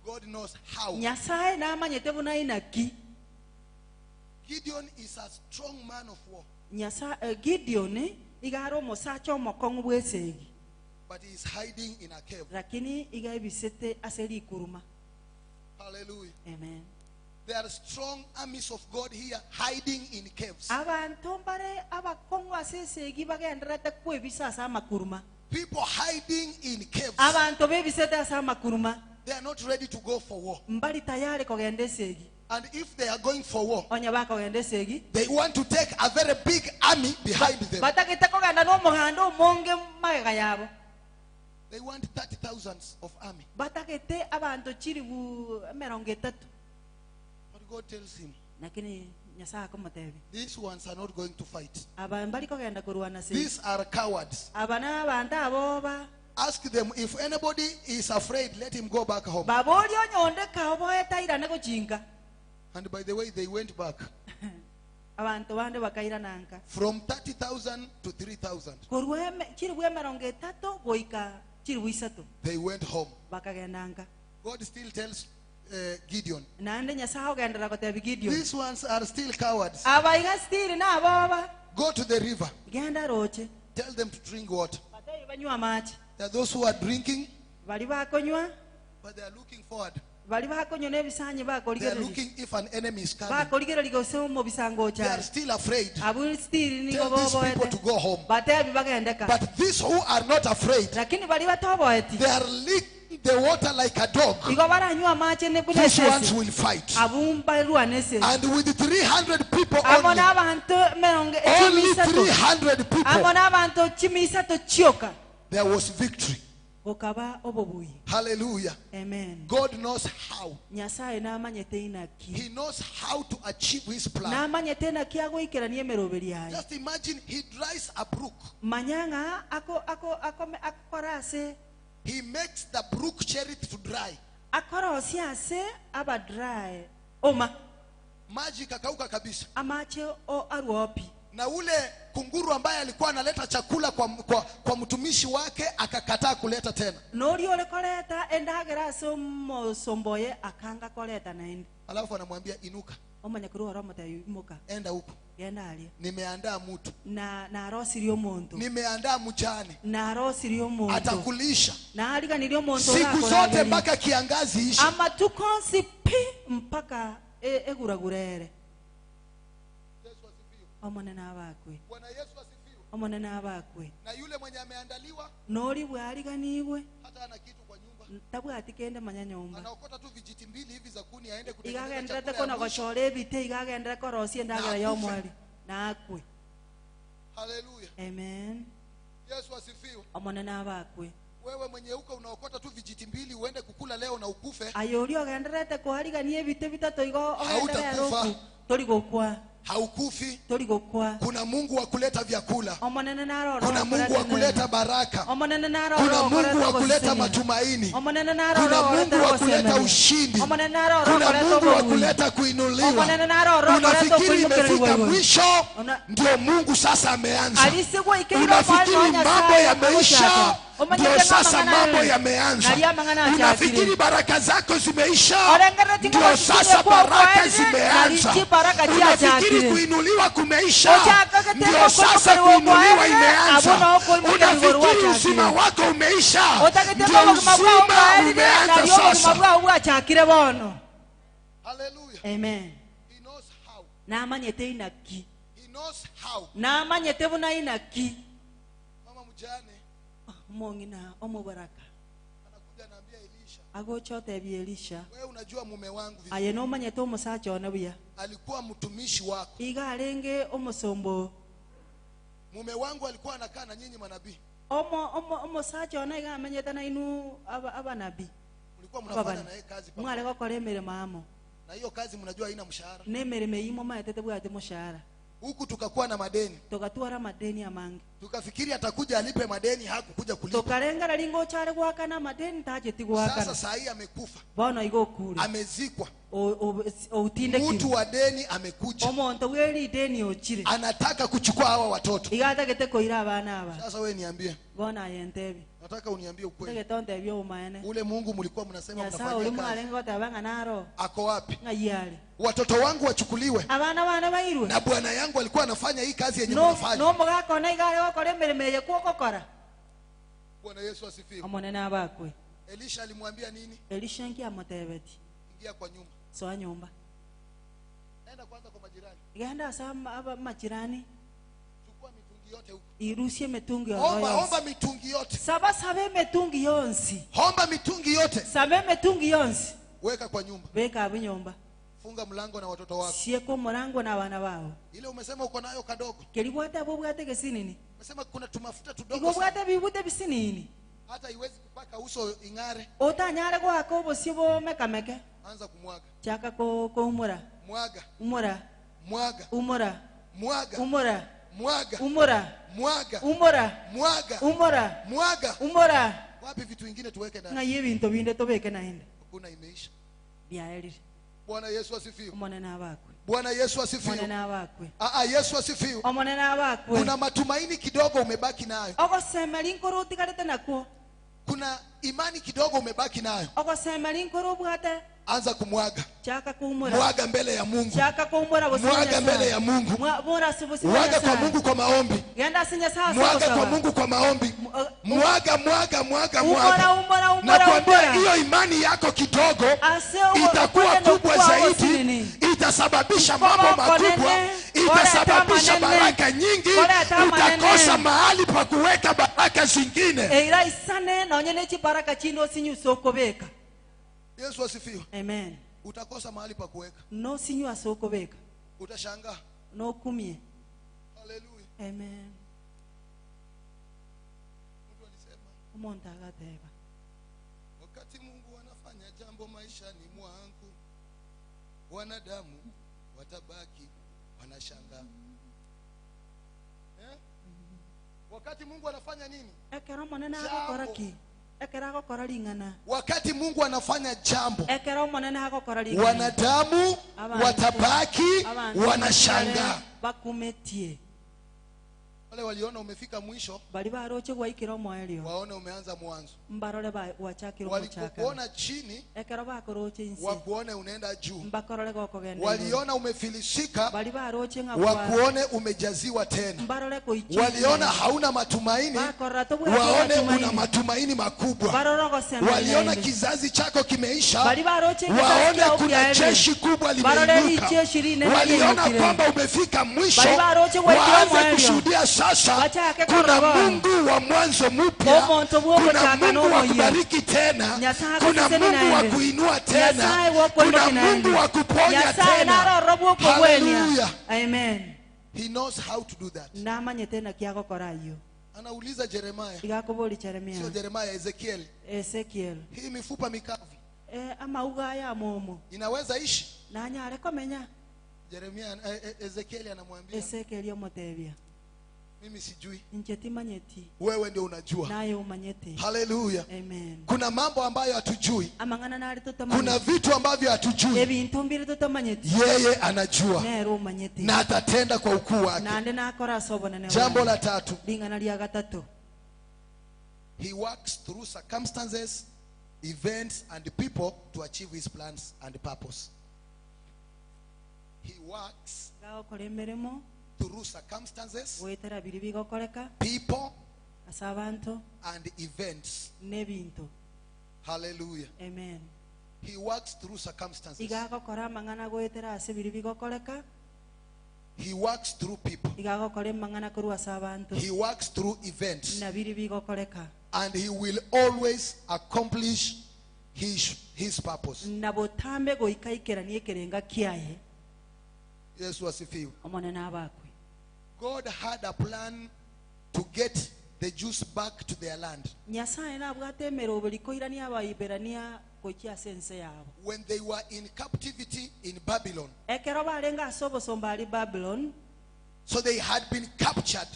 God knows how. Nyasaye namanyete bunainaki. Gideon is a strong man of war. Nyasaye Gideon igaro musacha omokongu bwesegi. But he is hiding in a cave. Lakini igaibisete aseri kuruma. Hallelujah. Amen. There are strong armies of God here hiding in caves. Abantu mbare abakongu asesegi bagenderete kwebisa asa makuruma. People hiding in caves. They are not ready to go for war. And if they are going for war, they want to take a very big army behind them. They want 30,000 of army. But God tells him, these ones are not going to fight. These are cowards. Ask them, if anybody is afraid, let him go back home. And by the way, they went back. From 30,000 to 3,000. They went home. God still tells Gideon, these ones are still cowards. Go to the river. Tell them to drink water. There are those who are drinking, but they are looking forward. They are looking if an enemy is coming. They are still afraid. Tell these people to go home. But these who are not afraid, they are licking the water like a dog. These ones will fight. And with 300 people only, only 300 people, there was victory. Hallelujah. Amen. God knows how. He knows how to achieve his plan. Just imagine, he dries a brook. He makes the brook Cherith to dry. Maji kakauka kabisa. Na ule kunguru ambaye alikuwa analeta chakula kwa mtumishi wake akakataa kuleta tena. Alafu anamwambia inuka. Enda huko. Nimeandaa mtu. Nimeandaa mjane. Atakulisha. Siku zote mpaka kiangazi ishe. Bwana Yesu asifiwe. Na yule mwenye ameandaliwa, hata ana kitu kwa nyumba, anaokota tu vijiti mbili hivi za kuni aende kutengeneza chakula ya mwisho. Na akwe. Hallelujah. Amen. Yesu asifiwe. Wewe mwenye uko unaokota tu vijiti mbili uende kukula leo na ukufe. Hautakufa. Haukufi. Kuna Mungu wa kuleta vyakula. Kuna Mungu wa kuleta baraka. Kuna Mungu wa kuleta matumaini. Kuna Mungu wa kuleta ushindi. Kuna Mungu wa kuleta kuinuliwa. Unafikiri imefika mwisho, ndio Mungu sasa ameanza. Unafikiri mambo yameisha, Ndio sasa mambo yameanza. Unafikiri baraka zako zimeisha? Ndio sasa baraka zimeanza. Unafikiri kuinuliwa kumeisha? Ndio sasa kuinuliwa imeanza. Unafikiri uzima wako umeisha? Ndio uzima umeanza sasa. Hallelujah. Amen. He knows how. Namanyete inaki. He knows how. Namanyete buna inaki. Mama mjane mongina omubaraka anakuja anaambia Elisha. Agochote bi Elisha. Wewe unajua mume wangu vizuri. Aye no manyete omusacha one buya. Alikuwa mtumishi wako. Iga alenge omusombo. Mume wangu alikuwa anakaa na nyinyi manabii. Omo omusacha one iga amanyete na inu abanabii. Mlikuwa mnafanya naye kazi pamoja. Mwale gokora emirimo amo. Na hiyo kazi mnajua haina mshahara. Nemirimo imo maetete bwate mshahara. Huku tukakuwa na madeni. Tukatwara madeni amange. Tukafikiri atakuja alipe madeni, hakukuja kulipa. Tukarengera ringo chare gwakana madeni tajeti gwakana. Sasa saa hii amekufa. Bono igokure. Amezikwa. Outinde kiru. Mtu wa deni amekuja. Omonto weri deni ochire. Anataka kuchukua hawa watoto. Igatagete koira abana aba. Sasa wewe niambie. Bona ayentebi. Nataka uniambie ukweli. Tegetonde byo umaene. Ule Mungu mlikuwa mnasema mnafanyia kazi. Ako wapi? Ngayale. Watoto wangu wachukuliwe. Abana bana bairwe. Na bwana yangu alikuwa anafanya hii kazi yenye mnafanya. No mugako na igare okore emirimo kwokokora. Bwana Yesu asifiwe. Omonene abakwe. Elisha alimwambia nini? Elisha ngi amotebeti. Ingia kwa nyumba. Soa nyumba. Nenda kwanza kwa majirani. Genda asa majirani. Chukua mitungi yote huko. Irusie mitungi yote. Omba mitungi yote. Saba sabe mitungi yonsi. Omba mitungi yote. Sabe mitungi yonsi. Weka kwa nyumba. Weka hapo nyumba. Funga mlango na watoto wako. Sieko mlango na wana wao. Ile umesema uko nayo kadogo. Kelibwata bobwate kesinini. Umesema kuna tumafuta tudogo. Igobwate bibute bisinini. Hata iwezi kupaka uso ingare. Otanyare gwako bosibo mekameke. Anza kumwaga. Chaka ko umura. Mwaga. Umura. Mwaga. Umura. Mwaga. Umura. Mwaga. Umura. Mwaga. Umura. Mwaga. Umura. Mwaga. Umura. Wapi vitu vingine tuweke ndani? Na yeye bintu binde tobeke na ende. Kuna imeisha. Biaeli. Bwana Yesu asifiwe. Omonene abakwe. Bwana Yesu asifiwe. Omonene abakwe. Yesu asifiwe. Omonene abakwe. Kuna matumaini kidogo umebaki nayo. Ogosema linkoro tigarete nako. Kuna imani kidogo umebaki nayo. Ogosema linkoro bwate. Anza kumwaga. Chaka kumura. Mwaga mbele ya Mungu. Chaka kumura. Mwaga mbele ya Mungu. Mwaga kwa Mungu kwa maombi. Mwaga kwa Mungu kwa maombi. Mwaga, mwaga, mwaga, mwaga. Nakwambia hiyo imani yako kidogo itakuwa kubwa zaidi, itasababisha mambo makubwa, itasababisha baraka nyingi, utakosa mahali pa kuweka baraka zingine. Yesu asifiwe. Amen. Utakosa mahali pa kuweka. No sinyu asokobeka. Utashangaa. No kumie. Hallelujah. Amen. Mtu alisema, Omonta agateba. Wakati Mungu anafanya jambo maishani mwangu, wanadamu watabaki wanashangaa. Eh? Wakati Mungu anafanya nini? Ekero monene agokora ki? Wakati Mungu anafanya jambo, wanadamu watabaki wanashangaa. Wale waliona umefika mwisho, waone umeanza mwanzo. Walikuona chini, wakuone unaenda juu. Waliona umefilisika, wakuone umejaziwa tena. Waliona hauna matumaini, waone una matumaini makubwa. Waliona kizazi chako kimeisha, waone kuna jeshi kubwa limeinuka. Waliona kwamba umefika mwisho, waanze kushuhudia sasa kuna Mungu wa mwanzo mpya, kuna Mungu wa kubariki tena, kuna Mungu wa kuinua tena, kuna Mungu wa kuponya tena. Hallelujah. Amen. He knows how to do that. Anauliza Jeremiah. Sio Jeremiah, Ezekiel. Ezekiel. Hii mifupa mikavu ama inaweza ishi? Jeremiah Ezekiel anamwambia, Ezekiel yomotebia, mimi sijui, nchetimanyeti, wewe ndio unajua. Nayo umanyete. Hallelujah. Amen. Kuna mambo ambayo hatujui, kuna vitu ambavyo hatujui, yeye anajua na atatenda kwa ukuu wake. Jambo la tatu, He works through circumstances, events, and people to achieve his plans and purpose. He works through circumstances, people, and events. Hallelujah. Amen. He works through circumstances. He works through people. He works through events. And he will always accomplish his purpose. Yesu asifiwe. God had a plan to get the Jews back to their land. When they were in captivity in Babylon. So they had been captured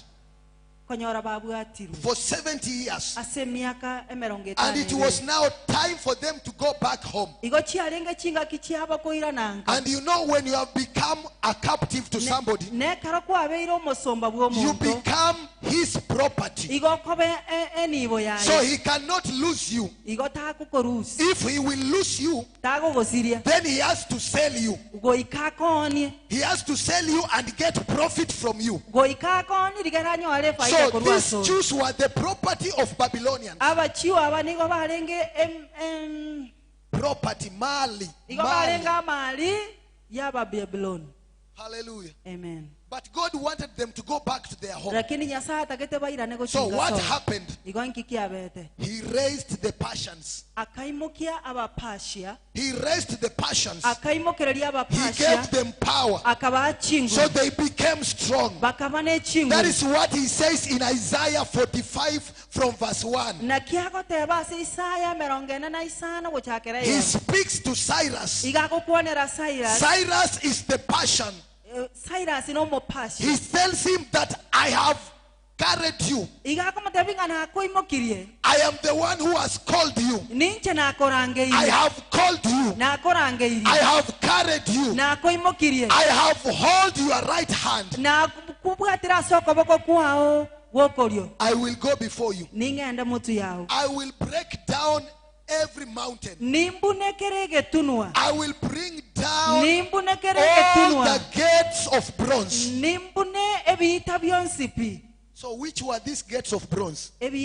for 70 years. And it was now time for them to go back home. And you know, when you have become a captive to somebody, you become his property. So he cannot lose you. If he will lose you, then he has to sell you. He has to sell you and get profit from you. So these Jews were the property of Babylonians. Property, mali. Mali. Hallelujah. Amen. But God wanted them to go back to their home. So what happened? He raised the Persians. He raised the Persians. He gave them power. So they became strong. That is what he says in Isaiah 45 from verse 1. He speaks to Cyrus. Cyrus is the Persian. He tells him that I have carried you. I am the one who has called you. I have called you. I have carried you. I have held your right hand. I will go before you. I will break down every mountain. I will bring down all the gates of bronze. So which were these gates of bronze? Babylon.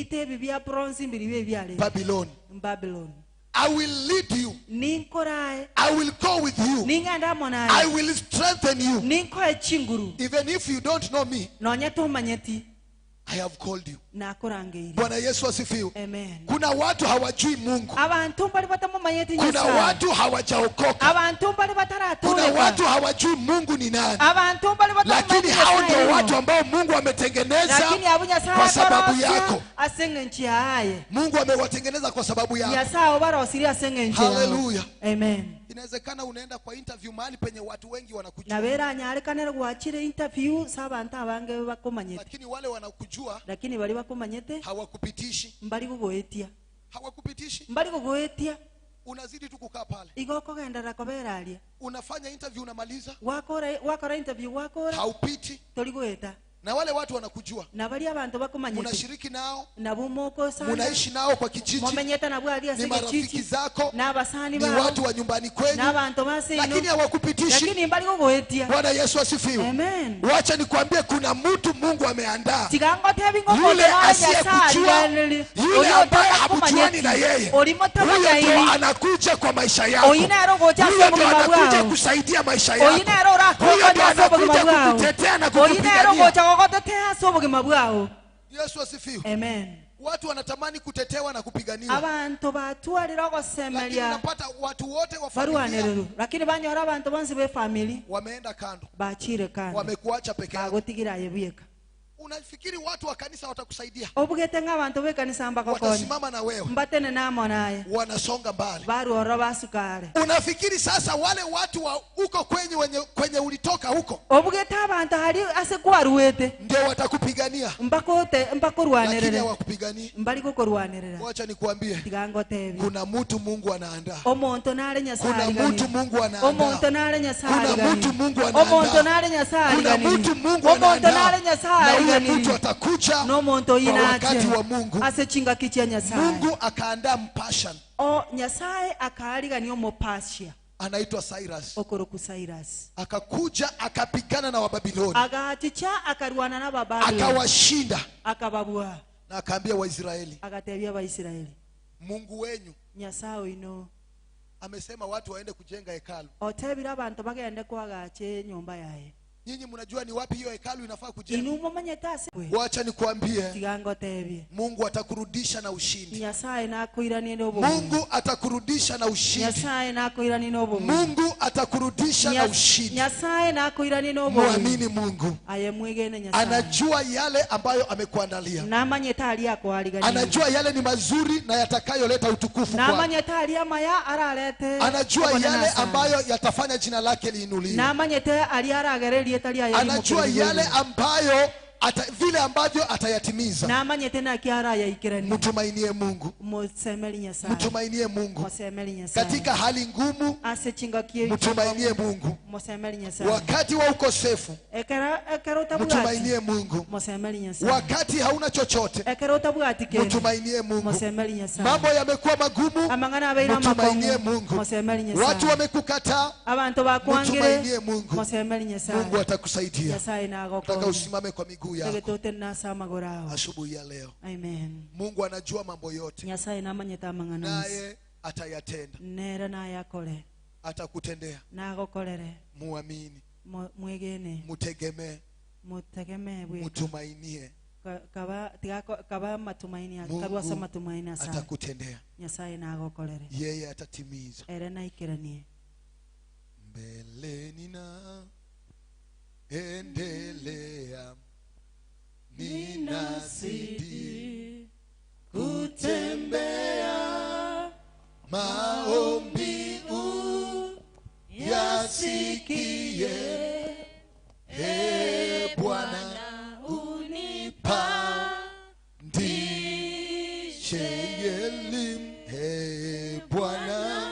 I will lead you. I will go with you. I will strengthen you. Even if you don't know me, I have called you. Bwana Yesu asifiwe. Amen. Kuna watu hawajui Mungu. Kuna watu hawajaokoka. Kuna watu hawajui Mungu ni nani. Lakini hao ndio watu ambao Mungu ametengeneza kwa sababu yako. Mungu amewatengeneza kwa sababu yako. Hallelujah. Amen. Inawezekana unaenda kwa interview mahali penye watu wengi wanakujua. Lakini wale wanakujua, lakini wale wakumanyete hawakupitishi. Mbali kugoetia. Hawakupitishi. Mbali kugoetia. Unazidi tu kukaa pale. Unafanya interview unamaliza. Wakora interview wakora. Haupiti. Toligoeta. Na wale watu wanakujua. Na wale abantu bakumanyete. Unashiriki nao. Na bumoko sana. Unaishi nao kwa kijiji. Momenyeta na bwali Ni marafiki zako. Na basani Ni bao. watu wa nyumbani kwenu. Na abantu basi. Lakini hawakupitishi. Lakini mbali kugoetia. Bwana Yesu asifiwe. Amen. Wacha nikwambie kuna mtu Mungu ameandaa. Yule asiyekujua, yule ambaye hakujuani na yeye, huyo ndio anakuja kwa maisha yako. Huyo ndio anakuja kusaidia maisha yako. Huyo ndio anakuja kukutetea na kukupigania. Yesu asifiwe. Amen. Watu wanatamani kutetewa na kupiganiwa. Abantu batwarira gosemeria. Lakini unapata watu wote wa familia. Lakini banyora abantu bonse be family wameenda kando. Bachire kando. Wamekuacha peke yako. Bagotigira yebweka. Unafikiri watu wa kanisa watakusaidia? Obugete ngabantu be kanisa mbakokonya. Watasimama na wewe. Mbatene namo naye. Wanasonga mbali. Baruoro basukare. Unafikiri sasa wale watu wa huko kwenye kwenye ulitoka huko? Obugete abantu hali ase kwaruwete. Ndio watakupigania. Mbakote mbakorwanerere. Lakini hawakupigania. Mbali kukorwanerera. Wacha nikuambie. Tigangotebi. Kuna mtu Mungu anaandaa. Omonto nare Nyasaye. Kuna mtu Mungu anaandaa. Omonto nare Nyasaye. Kuna mtu Mungu anaandaa. Omonto nare Nyasaye. Kuna mtu Mungu anaandaa. Omonto nare Nyasaye. Na huyo mtu atakuja kwa wakati wa Mungu. Mungu akaandaa mpashan. Anaitwa Cyrus. Akakuja akapigana na Wababiloni. Akawashinda. Na akaambia Waisraeli, Mungu wenyu amesema watu waende kujenga hekalu. Nyinyi mnajua ni wapi hiyo hekalu inafaa kujengwa? Wacha nikuambie, Mungu atakurudisha na ushindi. Mungu atakurudisha na ushindi. Mungu atakurudisha na ushindi. Muamini Mungu. Anajua yale ambayo amekuandalia. Anajua yale ni mazuri na yatakayoleta utukufu kwake. Anajua yale ambayo yatafanya jina lake liinuliwe. Anajua yale ambayo vile ambavyo atayatimiza. Mtumainie Mungu. Mtumainie Mungu. Katika hali ngumu, mtumainie Mungu. Wakati wa ukosefu, mtumainie Mungu. Wakati hauna chochote, mtumainie Mungu. Mambo yamekuwa magumu, mtumainie Mungu. Watu wamekukataa, mtumainie Mungu. Mungu atakusaidia. Nataka usimame kwa miguu yako asubuhi ya leo. Amen. Mungu anajua mambo yote, naye atayatenda. Atakutendea. Muamini, mutegemee, mutumainie. Mungu atakutendea. Yeye atatimiza. Mbele nina endelea, ninazidi kutembea, maombi uyasikie, e Bwana unipandishe elimu, e Bwana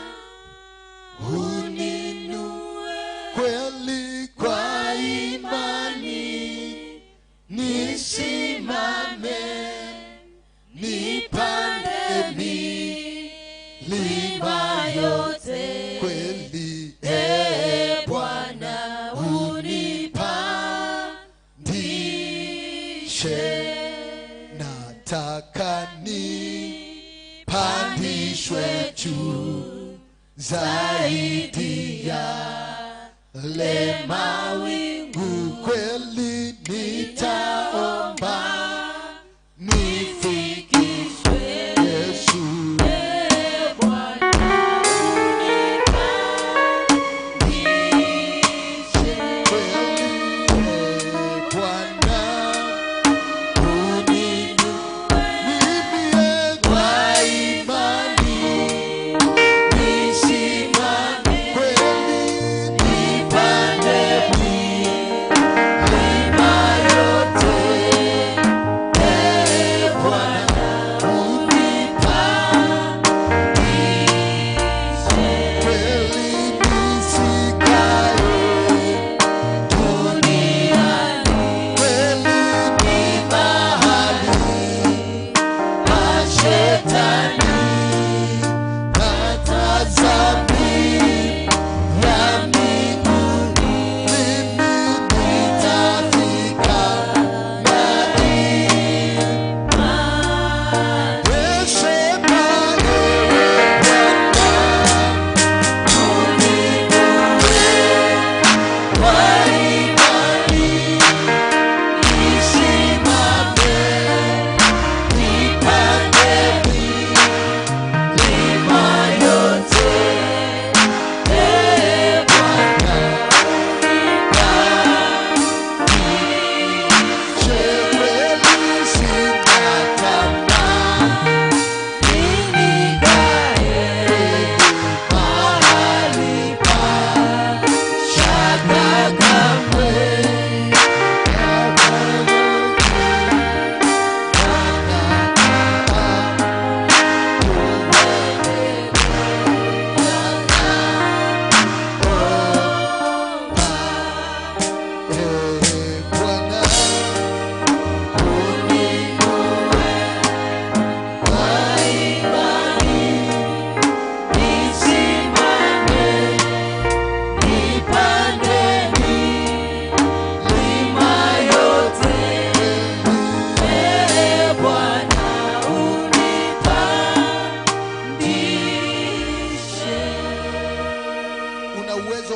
uninue kweli kwa imani, nisimame nipande milima yote kweli, e Bwana unipandishe. Nataka nipandishwe juu zaidi ya le mawingu, kweli nitaomba nifikishwe Yesu, e Bwana unipandishe, kweli e Bwana uninue mimi kwa imani, nisimame kweli nipande milima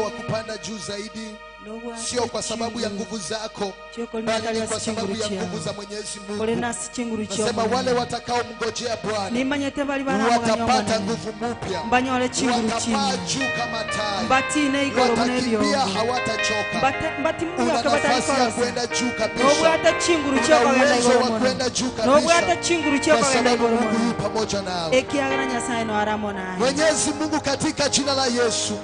wa kupanda juu zaidi, sio kwa sababu ya nguvu zako, bali ni kwa sababu ya nguvu za Mwenyezi Mungu. Nasema wale watakaomngojea Bwana watapata nguvu mpya, watapaa juu kama tai, watakimbia hawatachoka. Una nafasi ya kwenda juu kabisa, una uwezo wa kwenda juu kabisa, kwa sababu Mungu yu pamoja nawe. Mwenyezi Mungu, katika jina la Yesu,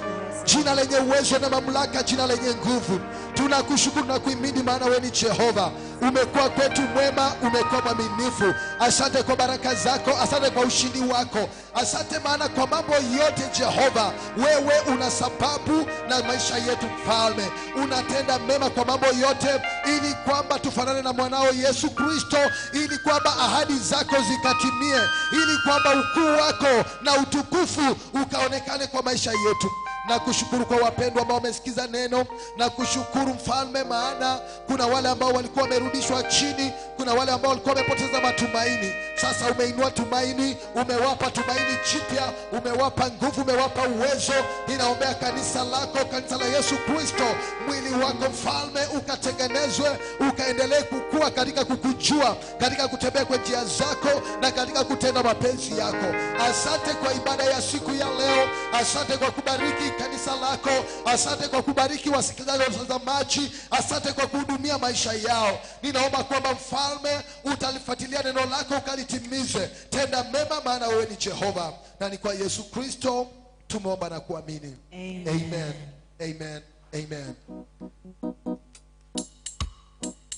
jina lenye uwezo na mamlaka, jina lenye nguvu, tunakushukuru na kuhimidi, maana wewe ni Jehova. Umekuwa kwetu mwema, umekuwa mwaminifu. Asante kwa baraka zako, asante kwa ushindi wako, asante maana kwa mambo yote Jehova wewe una sababu na maisha yetu. Mfalme, unatenda mema kwa mambo yote, ili kwamba tufanane na mwanao Yesu Kristo, ili kwamba ahadi zako zikatimie, ili kwamba ukuu wako na utukufu ukaonekane kwa maisha yetu. Na kushukuru kwa wapendwa ambao wamesikiza neno, na kushukuru Mfalme, maana kuna wale ambao walikuwa wamerudishwa chini, kuna wale ambao walikuwa wamepoteza matumaini. Sasa umeinua tumaini, umewapa tumaini jipya, umewapa nguvu, umewapa uwezo. Ninaombea kanisa lako, kanisa la Yesu Kristo, mwili wako Mfalme ukatengenezwe, ukaendelee kukua katika kukujua, katika kutembea kwa njia zako na katika kutenda mapenzi yako. Asante kwa ibada ya siku ya leo, asante kwa kubariki kanisa lako, asante kwa kubariki wasikilizaji na watazamaji, asante kwa kuhudumia maisha yao. Ninaomba kwamba Mfalme utalifuatilia neno lako ukalitimize. Tenda mema, maana wewe ni Jehova, na ni kwa Yesu Kristo tumeomba na kuamini. Amen. Amen. Amen. Amen.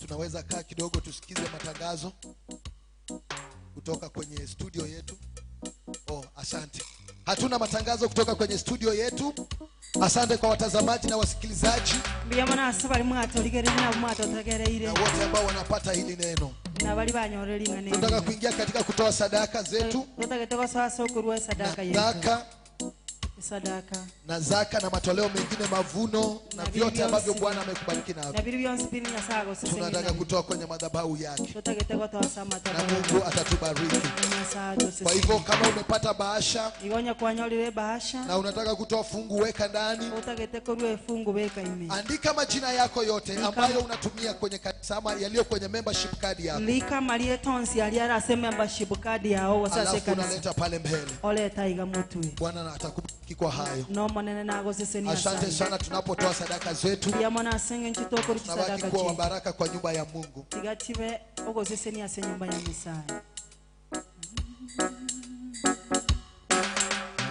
Tunaweza kaa kidogo tusikize matangazo kutoka kwenye studio yetu. Oh, asante. Hatuna matangazo kutoka kwenye studio yetu. Asante kwa watazamaji na wasikilizaji na wote ambao wanapata hili neno. Tunataka kuingia katika kutoa sadaka zetu, na zaka na matoleo mengine, mavuno na vyote ambavyo Bwana amekubariki navyo. Tunataka kutoa kwenye madhabahu yake, na Mungu atatubariki. Kwa hivyo kama umepata bahasha na unataka kutoa fungu, weka ndani. Andika majina yako yote ambayo unatumia kwenye kanisa ama yaliyo kwenye membership card yako. Alafu unaleta pale mbele. Bwana atakubariki kwa hayo. Asante sana tunapotoa sadaka zetu. Tunabaki kuwa wa baraka kwa nyumba ya Mungu.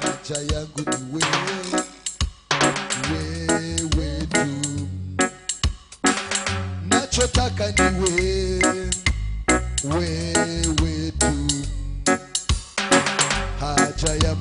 Haja yangu ni wewe, wewe tu. Nachotaka ni wewe, wewe tu. Haja ya